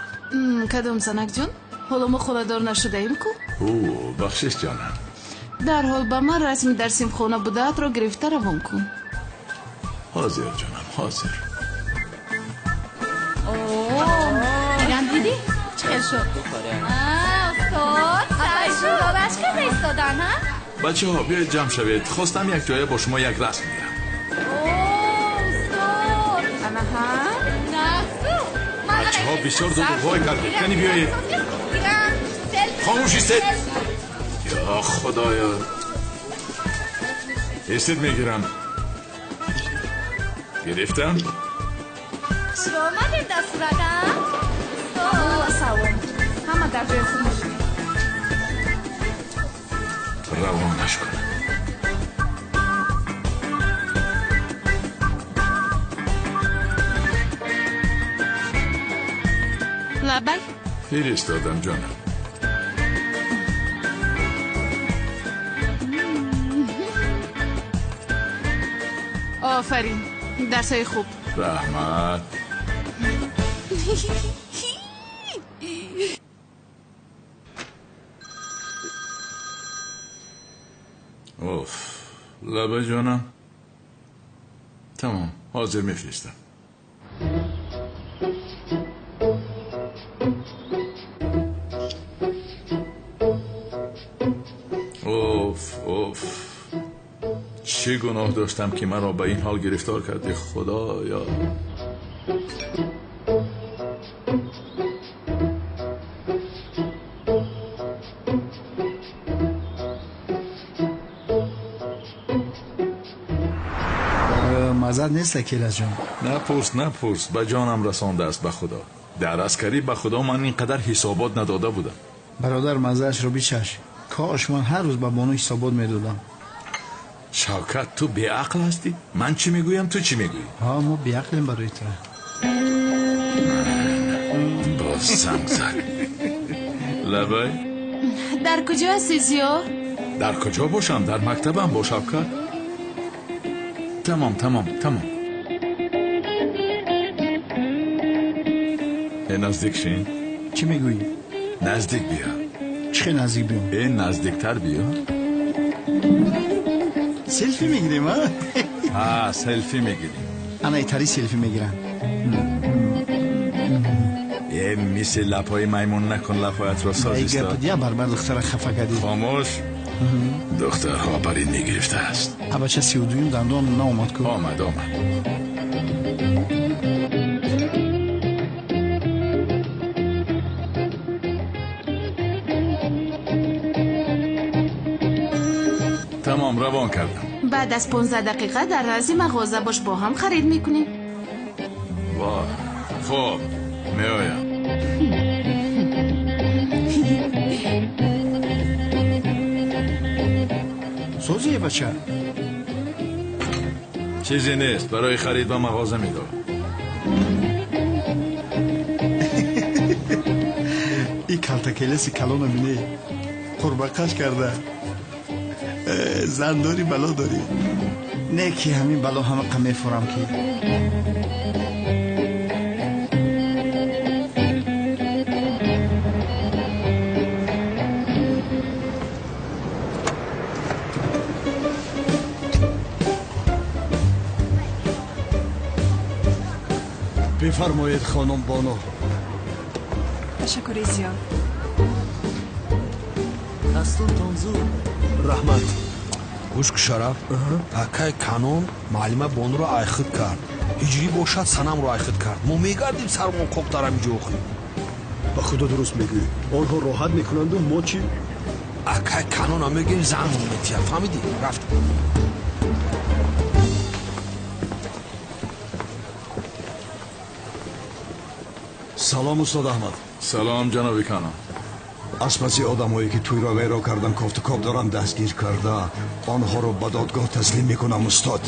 Кадом занакҷон? Ҳоло мо хонадор нашудаем ку? Ӯ, бахшиш ҷонам. Дарҳол ба ман расми дар синфхона будаатро гирифта равон кун. Ҳозир ҷонам, ҳозир. Ирам дидӣ? Чӣ хел шуд? Устод, саршӯрораш карда истодан, ҳа? Бачаҳо, биёед ҷамъ шавед. Хостам як ҷоя бо шумо як расм гирам. Устод! Анаҳа. Нақсу. Бачаҳо бисёр зуд вой кардед. Кани биёед. Хомӯш истед. Ё худоё. Истед мегирам. Гирифтам? Шумо омадед дар сурат, а? Салом. Ҳама дар ҷои худ мешинед. Равонаш кун. Лабай? Фиристодам ҷонам. Офарин. Дарсҳои хуб. Раҳмат. Оф, лаба ҷонам. Тамом, ҳозир мефиристам. Оф, оф. Чӣ гуноҳ доштам, ки маро ба ин ҳол гирифтор кардӣ, худоё. Маззат нест, Акиласҷон? Напурс, напурс, ба ҷонам расондааст, ба худо. Дар аскарӣ ба худо ман ин қадар ҳисобот надода будам. Бародар, маззаашро бичаш. Кош ман ҳар рӯз ба бону ҳисобот медодам. Шавкат, ту беақл ҳастӣ? Ман чӣ мегӯям, ту чӣ мегӯӣ? Ҳа, мо беақлем барои ту. Боз занг зад. Лабай? Дар куҷо ҳастӣ, Зиё? Дар куҷо бошам? Дар мактабам бо Шавкат. Тамом, тамом, тамом. Э, наздик шин. Чӣ мегӯӣ? Наздик биё. Чӣ хел наздик биём? Э, наздиктар биё. Селфи мегирем, а? Ҳа, селфи мегирем. Ана итари селфи мегирам. Э, мисли лабҳои маймун накун, лабҳоятро соз истод. Я барбар духтара хафа кардӣ. Хомӯш. Духтарҳо бар ин мегирифтааст. Абача 32-юм дандон наомад ку? Омад, омад. Тамом, равон кардам. Баъд аз 15 дақиқа дар назди мағоза бош, бо ҳам харид мекунем. Вой, хуб, меоям. Созие, бача? Чизе нест, барои харид ба мағоза медорам. И калтакелеси калона бинӣ, қурбақаш карда. Зан дорӣ, бало дорӣ. Не ки ҳамин бало ҳамақа мефурам ки. Бифармоед, хонум бону. Ташаккури зиёд. Дастуртон зуд. Раҳмат. Гӯш ку, Шараф, акай Канон муаллима Бонуро айхид кард, ҳиҷрӣ бошад Санамро айхид кард. Мо мегардем сармон қоқ дар ҳамин ҷо охир. Ба худо, дуруст мегӯӣ. Онҳо роҳат мекунанду мо чӣ? Акай Канона мегӯем, занмон метиҳад, фаҳмидӣ? Рафт. Салом, устод Аҳмад. Салом, ҷаноби Канон. Аз паси одамҳое ки тӯйро вайрон кардан кофтукоб дорам, дастгир карда, онҳоро ба додгоҳ таслим мекунам, устод.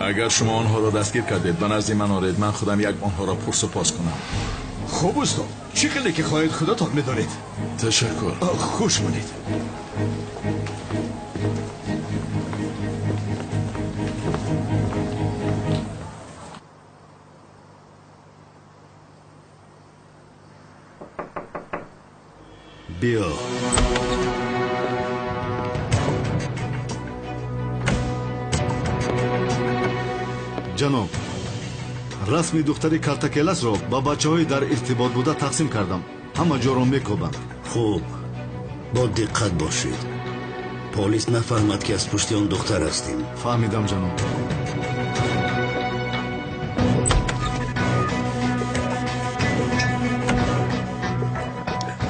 Агар шумо онҳоро дастгир кардед, ба назди ман оред, ман худам як онҳоро пурсу пос кунам. Хуб, устод, чӣ хеле ки хоҳед, худатон медонед. Ташаккур. Хуш монед. Биё. Ҷаноб, расми духтари Калтакеласро ба бачаҳои дар иртибот буда тақсим кардам, ҳама ҷоро мекобанд. Хуб, бо диққат бошед, полис нафаҳмад, ки аз пушти он духтар ҳастем. Фаҳмидам, ҷаноб.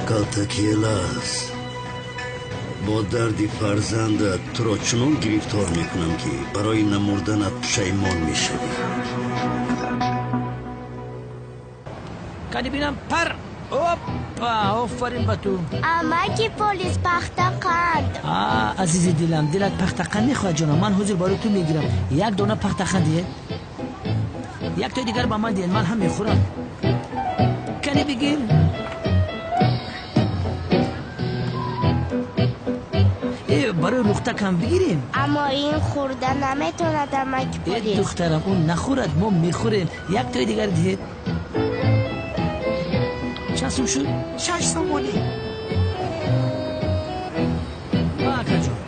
Калтакелас, бо дарди фарзандат туро чунон гирифтор мекунам, ки барои намурданат пушаймон мешавӣ. Кани бинам, пар! Опа, офарин ба ту! Амаки полис, пахтақанд. А, азизи дилам, дилат пахтақанд мехоҳад, ҷонам? Ман ҳозир барои ту мегирам. Як дона пахтақанд диҳед, яктои дигар ба ман диҳед, ман ҳам мехӯрам. Кани бигир. Э, барои лухтакам бигирем. Аммо ин хӯрда наметавонад, амаки Э, полис. Духтарам, ӯ нахӯрад, мо мехӯрем. Яктои дигар диҳед. Чанд сум шуд? 6 сомонӣ. Ма, акаҷон,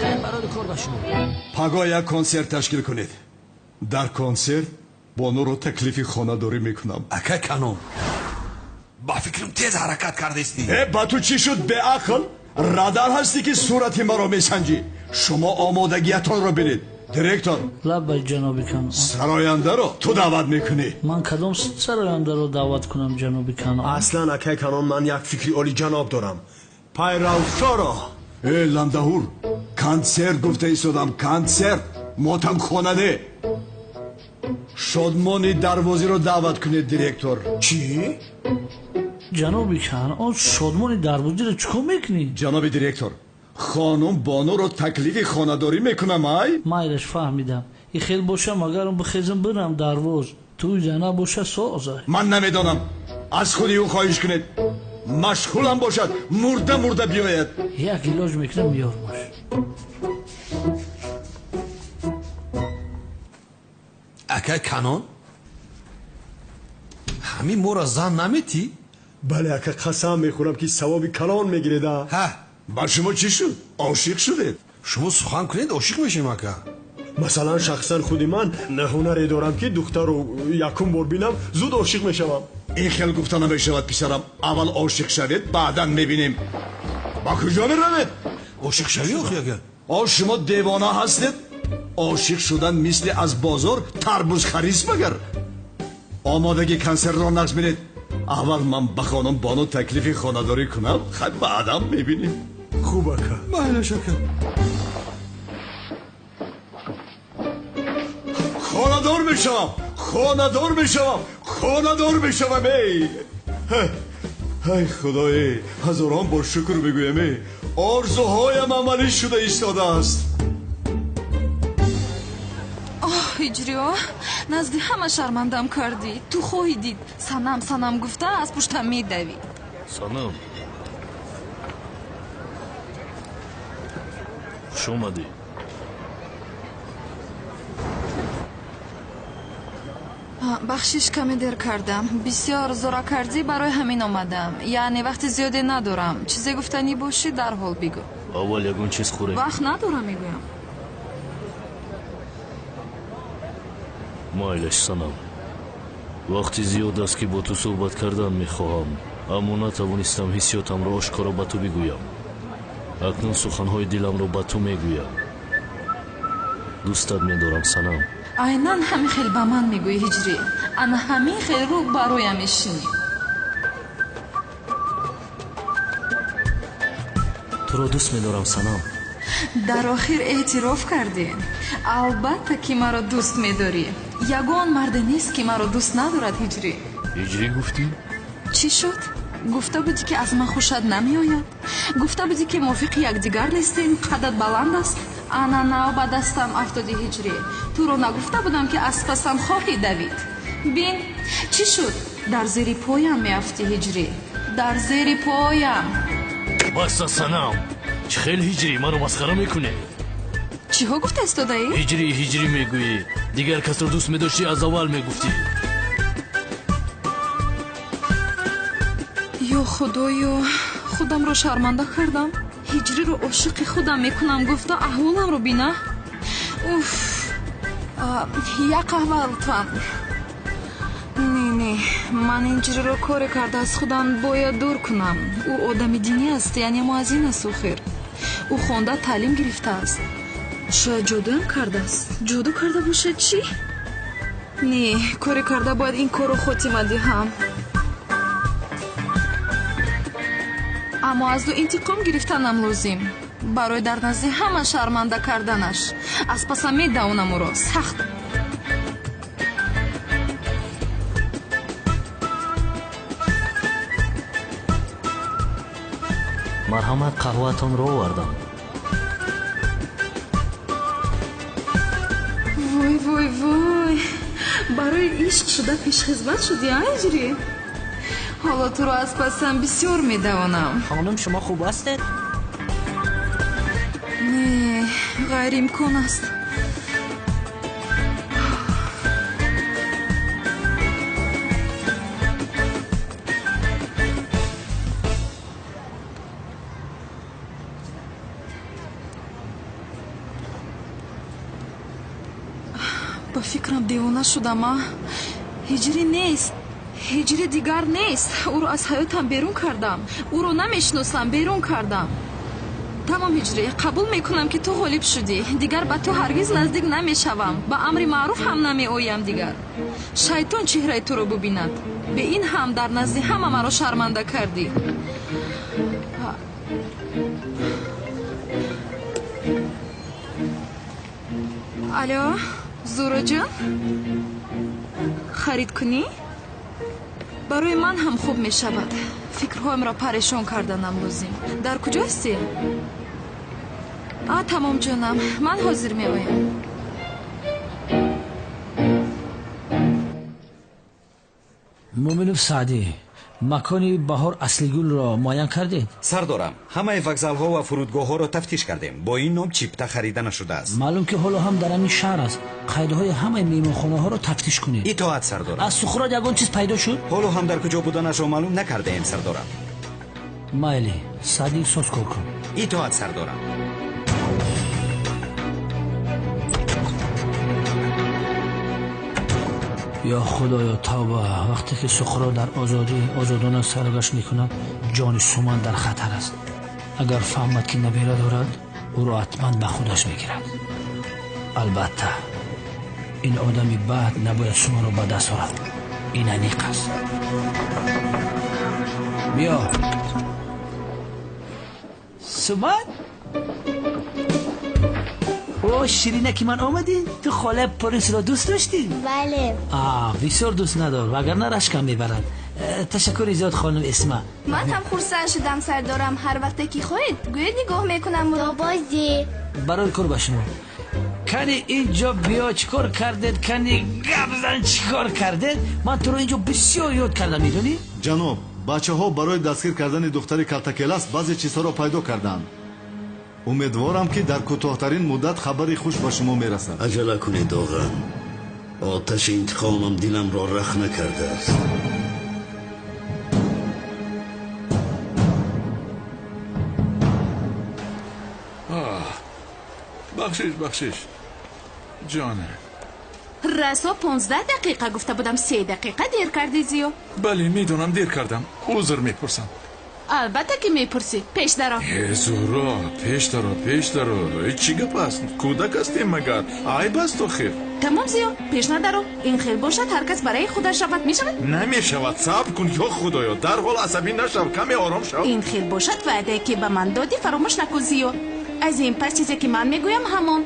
хайр, барори кор ба шумо. Пагоҳ як консерт ташкил кунед. Дар консерт Бонуро таклифи хонадорӣ мекунам. Акай Канон, ба фикрам, тез ҳаракат кардестӣ. Э, ба ту чӣ шуд, беақл? Радар ҳастӣ, ки сурати маро месанҷӣ? Шумо омодагиятонро бинед, директор. Лаббай, ҷаноби Канон. Сарояндаро ту даъват мекунӣ. Ман кадом сарояндаро даъват кунам, ҷаноби Канон? Аслан, акай Канон, ман як фикри олиҷаноб дорам: Пайравшоро. Э, ландаҳур, консерт гуфта истодам, консерт, мотамхона не. Шодмони Дарвозиро даъват кунед, директор. Чӣ? Ҷаноби Канон, Шодмони Дарвозиро чӣ кор мекунӣ? Ҷаноби директор, хонум Бонуро таклифи хонадорӣ мекунам, ай. Майлаш, фаҳмидам. И хел бошам, агарам бихезам бирам Дарвоз, тӯй зана боша соза. Ман намедонам, аз худи ӯ хоҳиш кунед. Машғулам бошад, мурда мурда биёяд. Як илоҷ мекунам, меёрмаш. Акай Канон, ҳамин моро зан наметӣ? Бале, ака, қасам мехӯрам, ки савоби калон мегиреда. Ҳа. Ба шумо чӣ шуд, ошиқ шудед? Шумо сухан кунед, ошиқ мешем, ака. Масалан, шахсан худи ман ҳунаре дорам, ки духтару якум бор бинам, зуд ошиқ мешавам. Ин хел гуфта намешавад, писарам. Аввал ошиқ шавед, баъдан мебинем. Ба куҷо меравед? Ошиқ шавӣ охи, ака. О, шумо девона ҳастед? Ошиқ шудан мисли аз бозор тарбуз харист магар? Омодагӣ консертро нақш бинед. Аввал ман ба хонум Бону таклифи хонадорӣ кунам, хай, баъдан мебинем. Хуб, ака. Майлаш, ака. Хонадор мешавам, хонадор мешавам, хонадор мешавам! Эй, ай худое, ҳазорон бор шукр мегӯям, эй, орзуҳоям амалӣ шуда истодааст. Оҳ, Ҳиҷриё, назди ҳама шармандам кардӣ. Ту хоҳӣ дид, Санам, Санам гуфта аз пуштам медавӣ. Санам, хуш омадӣ. Бахшиш, каме дер кардам. Бисёр зора кардӣ, барои ҳамин омадам. Яъне вақти зиёде надорам. Чизе гуфтанӣ бошӣ, дарҳол бигӯ. Аввал ягон чиз хӯрем. Вақт надорам, мегӯям. Майлаш, Санам, вақти зиёд аст, ки бо ту суҳбат кардан мехоҳам, аммо натавонистам ҳиссиётамро ошкоро ба ту бигӯям. Акнун суханҳои диламро ба ту мегӯям. Дӯстат медорам, Санам. Айнан ҳамин хел ба ман мегӯӣ, Ҳиҷрӣ. Ана ҳамин хел рӯ бароям мешинӣ. Туро дӯст медорам, Санам. Дар охир эътироф кардӣ. Албатта, ки маро дӯст медорӣ. Ягон марде нест, ки маро дӯст надорад, Ҳиҷрӣ. Ҳиҷрӣ гуфтӣ? Чӣ шуд? Гуфта будӣ, ки аз ман хушат намеояд. Гуфта будӣ, ки мувофиқи якдигар нестем, қадат баланд аст. Ана нав ба дастам афтоди, Ҳиҷрӣ. Туро нагуфта будам, ки аз пасам хоҳӣ давид. Бин, чӣ шуд? Дар зери поям меафтӣ, Ҳиҷрӣ. Дар зери поям. Баста, Санам. Чӣ хел Ҳиҷрӣ, маро масхара мекунӣ? Чиҳо гуфта истодаӣ? Ҳиҷрӣ, ҳиҷрӣ мегӯӣ. Дигар касро дӯст медоштӣ, аз аввал мегуфтӣ. Ё Худоё, худамро шарманда кардам. Ҳиҷриро ошиқи худам мекунам гуфта аҳволамро бина. Уф, як қаҳва лутфан. Не, не, ман ин ҳиҷриро коре карда аз худам бояд дур кунам. Ӯ одами динӣ аст, яъне муаззин аст. Охир ӯ хонда таълим гирифтааст. Шояд ҷодуям кардааст. Ҷоду карда бошад чӣ? Не, коре карда бояд ин корро хотима диҳам. Аммо аз ӯ интиқом гирифтанам лозим. Барои дар назди ҳама шарманда карданаш. Аз пасам медавонам ӯро сахт. Марҳамат, қаҳваатонро овардам. Вой, вой, вой, барои ишқ шуда пешхизмат шудӣ, а, Ҳиҷрӣ? Ҳоло туро аз пасам бисёр медавонам. Хонум, шумо хуб ҳастед? Не, ғайриимкон аст. Ба фикрам, девона шудам, а? Ҳиҷрӣ нест, Ҳиҷрӣ дигар нест. Ӯро аз ҳаётам берун кардам. Ӯро намешиносам, берун кардам. Тамом, Ҳиҷрӣ, қабул мекунам, ки ту ғолиб шудӣ. Дигар ба ту ҳаргиз наздик намешавам, ба амри маъруф ҳам намеоям дигар. Шайтон чеҳраи туро бубинад. Бе ин ҳам дар назди ҳама маро шарманда кардӣ. Алё, Зуроҷон, харид кунӣ? Барои ман ҳам хуб мешавад. Фикрҳоямро парешон карданам лозим. Дар куҷо ҳастӣ? А, тамом, ҷонам, ман ҳозир меоям. Муъминов Саъдӣ, макони Баҳор Аслигулро муайян кардед? Сардорам, ҳамаи вокзалҳо ва фурудгоҳҳоро тафтиш кардем. Бо ин ном чипта харида нашудааст. Маълум, ки ҳоло ҳам дар ҳамин шаҳр аст. Қайдҳои ҳамаи меҳмонхонаҳоро тафтиш кунед. Итоат, сардорам. Аз Сухрот ягон чиз пайдо шуд? Ҳоло ҳам дар куҷо буданашро маълум накардаем, сардорам. Майли, Саъдӣ, соз кор кун. Итоат, сардорам. Ё Худоё, тавба! Вақте ки Суқрот дар озодӣ озодона саргашт мекунад, ҷони Суман дар хатар аст. Агар фаҳмад, ки набера дорад, ӯро ҳатман ба худаш мегирад. Албатта, ин одами бад набояд Суманро ба даст орад. Ин аниқ аст. Биё, Суман. О, ширинаки ман, омадӣ? Ту холаи Порисро дӯст доштӣ? Бале. А, бисёр дӯст надор, вагарна рашкам мебарад. Ташаккури зиёд, хонум Эсма. Ман ҳам хурсанд шудам, сардорам. Ҳар вақте ки хоҳед, гӯед, нигоҳ мекунам ӯро. То бозӣ. Барои кор ба шумо. Кани, инҷо биё, чӣ кор кардед? Кани, гап зан, чӣ кор кардед? Ман туро инҷо бисёр ёд кардам, медонӣ? Ҷаноб, бачаҳо барои дастгир кардани духтари Калтакелас баъзе чизҳоро пайдо карданд. Умедворам, ки дар кӯтоҳтарин муддат хабари хуш ба шумо мерасад. Аҷала кунед, оға. Оташи интиқомам диламро рахна кардааст. Бахшиш, бахшиш, ҷоне. Расо 15 дақиқа гуфта будам, 3 дақиқа дер кардӣ, Зиё. Бале, медонам, дер кардам, узр мепурсам. Албатта ки мепурсӣ. Пеш даро. Э, Зуҳро, пеш даро, пеш даро. Э, чӣ гап аст? Кӯдак ҳастем магар? Айб аст охир. Тамом, Зиё, пеш надаро. Ин хел бошад, ҳар кас барои худаш равад, мешавад? Намешавад. Сабр кун, ё Худоё. Дарҳол асабӣ нашав, каме ором шав. Ин хел бошад, ваъдае ки ба ман додӣ фаромӯш накун, Зиё. Аз ин пас чизе ки ман мегӯям ҳамон.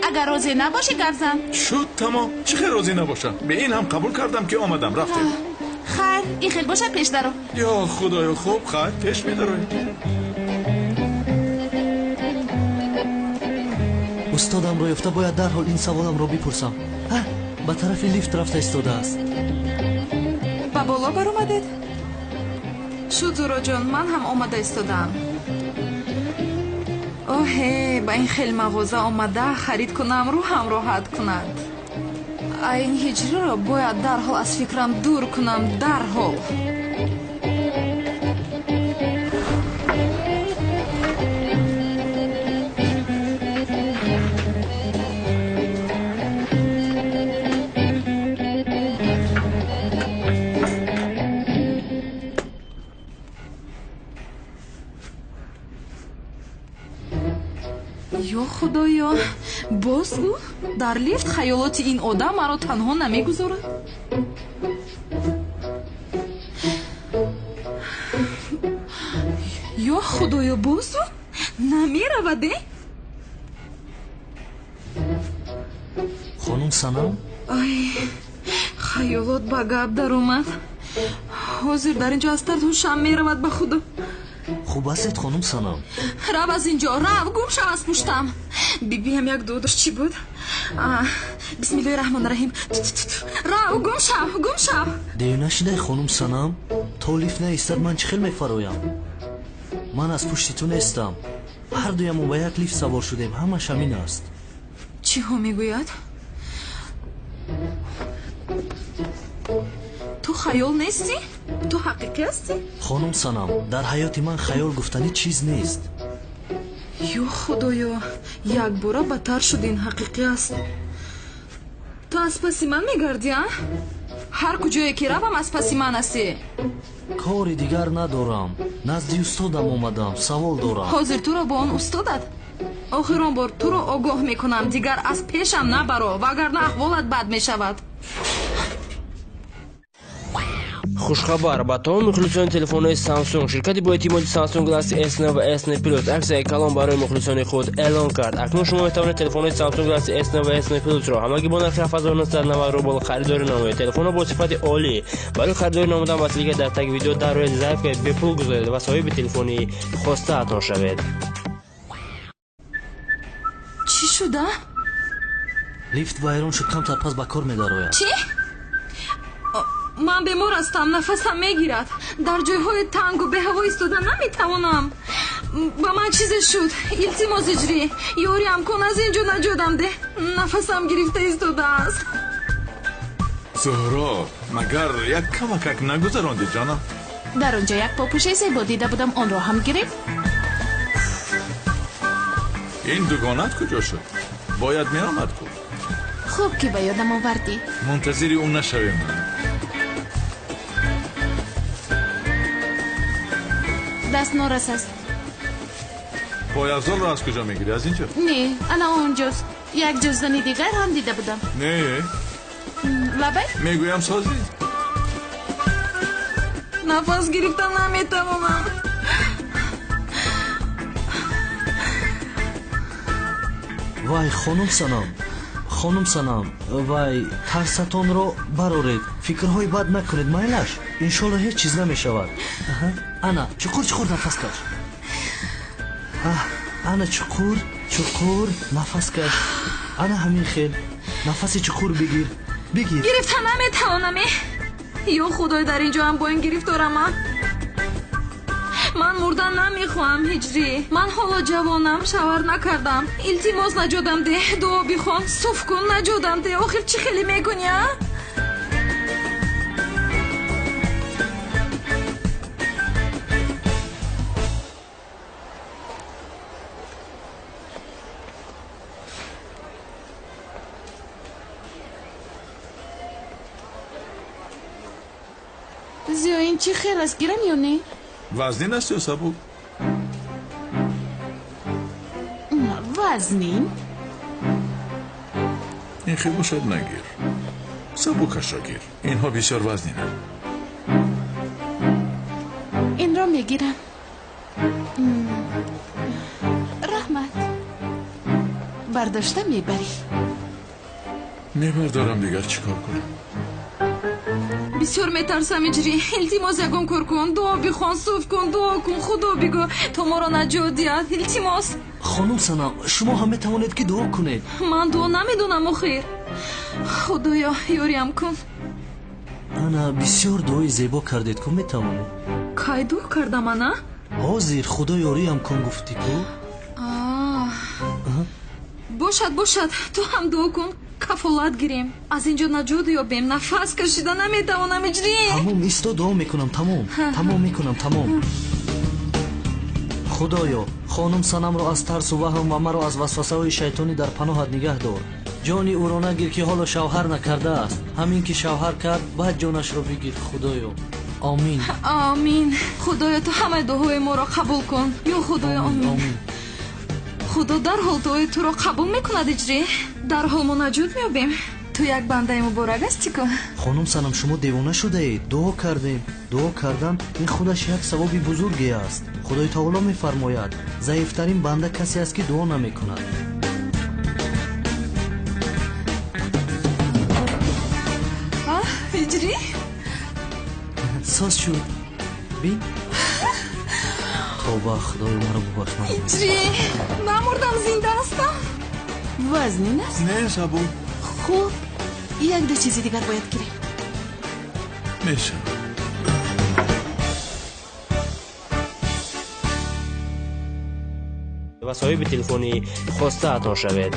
Агар розӣ набошӣ, гап зан. Шуд, тамом. Чӣ хел розӣ набошам? Ба ин ҳам қабул кардам ки омадам, рафтем. Хайр, ин хел бошад, пеш даро. Ё Худоё, хуб, хайр, пеш медароем. Устодамро ёфта бояд дарҳол ин саволамро бипурсам. Ҳа, ба тарафи лифт рафта истодааст. Ба боло баромадед? Шуд, Зуроҷон, ман ҳам омада истодаам. Оҳе, ба ин хел мағоза омада харид кунам, рӯҳам роҳат кунад. Ин ҳиҷриро бояд дарҳол аз фикрам дур кунам, дарҳол. Ё Худоё, боз ӯ дар лифт хаёлоти ин одам маро танҳо намегузорад. Ё Худоё, боз ӯ намеравад, э? Хонум Санам? Ай, хаёлот ба гап даромад. Ҳозир дар ин ҷо аз тард ҳушам меравад, ба Худо. Хуб ҳастед, хонум Санам? Рав аз ин ҷо, рав, гум шав аз пуштам. Бибиам як дуо дошт, чӣ буд? Бисмиллоҳи раҳмони раҳим. Рав, гум шав, гум шав. Дер нашидай, хонум Санам. То лифт наистад, ман чӣ хел мефароям? Ман аз пушти ту нестам. Ҳар дуямон ба як лифт савор шудем, ҳамаш ҳамин аст. Чиҳо мегӯяд? Ту хаёл нестӣ? Ту ҳақиқӣ ҳастӣ? Хонум Санам, дар ҳаёти ман хаёл гуфтанӣ чиз нест. Ё Худоё, якбора бадтар шуд, ин ҳақиқӣ аст. Ту аз паси ман мегардӣ, а? Ҳар куҷое ки равам, аз паси ман ҳастӣ. Кори дигар надорам. Назди устодам омадам, савол дорам. Ҳозир туро бо он устодат? Охирон бор туро огоҳ мекунам, дигар аз пешам набаро, вагарна аҳволат бад мешавад. Хушхабар ба тамоми мухлисони телефонҳои Samsung. Ширкати боэътимоди Samsung Galaxy S9 ва S9 Plus аксияи калон барои мухлисони худ эълон кард. Акнун шумо метавонед телефонҳои Samsung Galaxy S9 ва S9 Plus-ро ҳамагӣ бо нархи 7990 рубл харидорӣ намоед. Телефонҳо бо сифати олӣ. Барои харидорӣ намудан ба ссылка дар таги видео дар рӯи заявка бепул гузоред ва соҳиби телефони хостаатон шавед. Чӣ шуда? Лифт вайрон шуд, камтар пас ба кор медарояд. Чӣ? Ман бемор ҳастам, нафасам мегирад. Дар ҷойҳои тангу беҳаво истода наметавонам. Ба ман чизе шуд. Илтимос, Ҳиҷрӣ, ёриам кун, аз ин ҷо наҷотам деҳ. Нафасам гирифта истодааст. Зуҳро, магар як камакак нагузарондӣ, ҷонам? Дар он ҷо як попӯшаи зебо дида будам, онро ҳам гирифт. Ин дугонат куҷо шуд? Бояд меомад ку. Хуб ки ба ёдам овардӣ. Мунтазири ӯ нашавем. Даст норас аст. Пойафзолро аз куҷо мегирӣ? Аз инҷо? Не, ана онҷост. Як ҷуздани дигар ҳам дида будам. Не. Лабай? Мегӯям созӣ. Нафас гирифта наметавонам. Вай, хонум Санам, хонум Санам, вай, тарсатонро бароред. Фикрҳои бад накунед, майлаш. Иншолло ҳеҷ чиз намешавад. Ана, чуқур чуқур нафас каш. Ана чуқур чуқур нафас каш. Ана ҳамин хел нафаси чуқур бигир. Бигир. Гирифта наметавонам. Ё Худой, дар ин ҷо ҳам бо ин гирифторам. Ман мурдан намехоҳам, Ҳиҷрӣ. Ман ҳоло ҷавонам, шавҳар накардам. Илтимос, наҷотам деҳ, дуо бихон, суф кун, наҷотам деҳ. Охир чӣ хеле мекунӣ, а? Зиё, ин чӣ хел аст, гирам ё не? Вазнин аст ё сабук? Вазнин. Ин хел бошад нагир. Сабукашро гир. Инҳо бисёр вазнинанд. Инро мегирам. Раҳмат. Бардошта мебарӣ. Мебардорам, дигар чӣ кор кунам? Бисёр метарсам, Иҷрӣ. Илтимос, ягон кор кун, дуо бихон, суф кун, дуо кун, худо бигӯ то моро наҷот диҳад. Илтимос. Хонум Санам, шумо ҳам метавонед ки дуо кунед. Ман дуо намедонам охир. Худоё, ёриям кун. Ана, бисёр дуои зебо кардед ку, метавонед. Кай дуо кардам ана? Ҳозир худо ёриям кун гуфтӣ ку. Бошад, бошад, ту ҳам дуо кун, кафолат гирем, аз инҷо наҷот ёбем. Нафас кашида наметавонам, Иҷрӣ. Тамом, исто, дуо мекунам, тамом, тамом мекунам, тамом. Худоё, хонум Санамро аз тарсу ваҳм ва маро аз васвасаҳои шайтонӣ дар паноҳат нигаҳ дор. Ҷони ӯро нагир ки ҳоло шавҳар накардааст. Ҳамин ки шавҳар кард, баъд ҷонашро бигир, Худоё. Омин. Омин. Худоё, ту ҳамаи дуоҳои моро қабул кун. Ё Худоё, омин. Худо дарҳол дуои туро қабул мекунад, Иҷрӣ. Дарҳол мо наҷот меёбем. Ту як бандаи муборак ҳастӣ ку. Хонум Санам, шумо девона шудаед. Дуо кардем. Дуо кардан ин худаш як савоби бузурге аст. Худои таоло мефармояд, заифтарин банда касе аст ки дуо намекунад. Иҷрӣ? Соз шуд. Бин. Тоба, Худоё, маро бубахш. Иҷрӣ, намурдам, зинда ҳастам. Вазнин аст? Не, сабук. Хуб, як ду чизи дигар бояд гирем. Мешавад. Ва соҳиби телефони хостаатон шавед.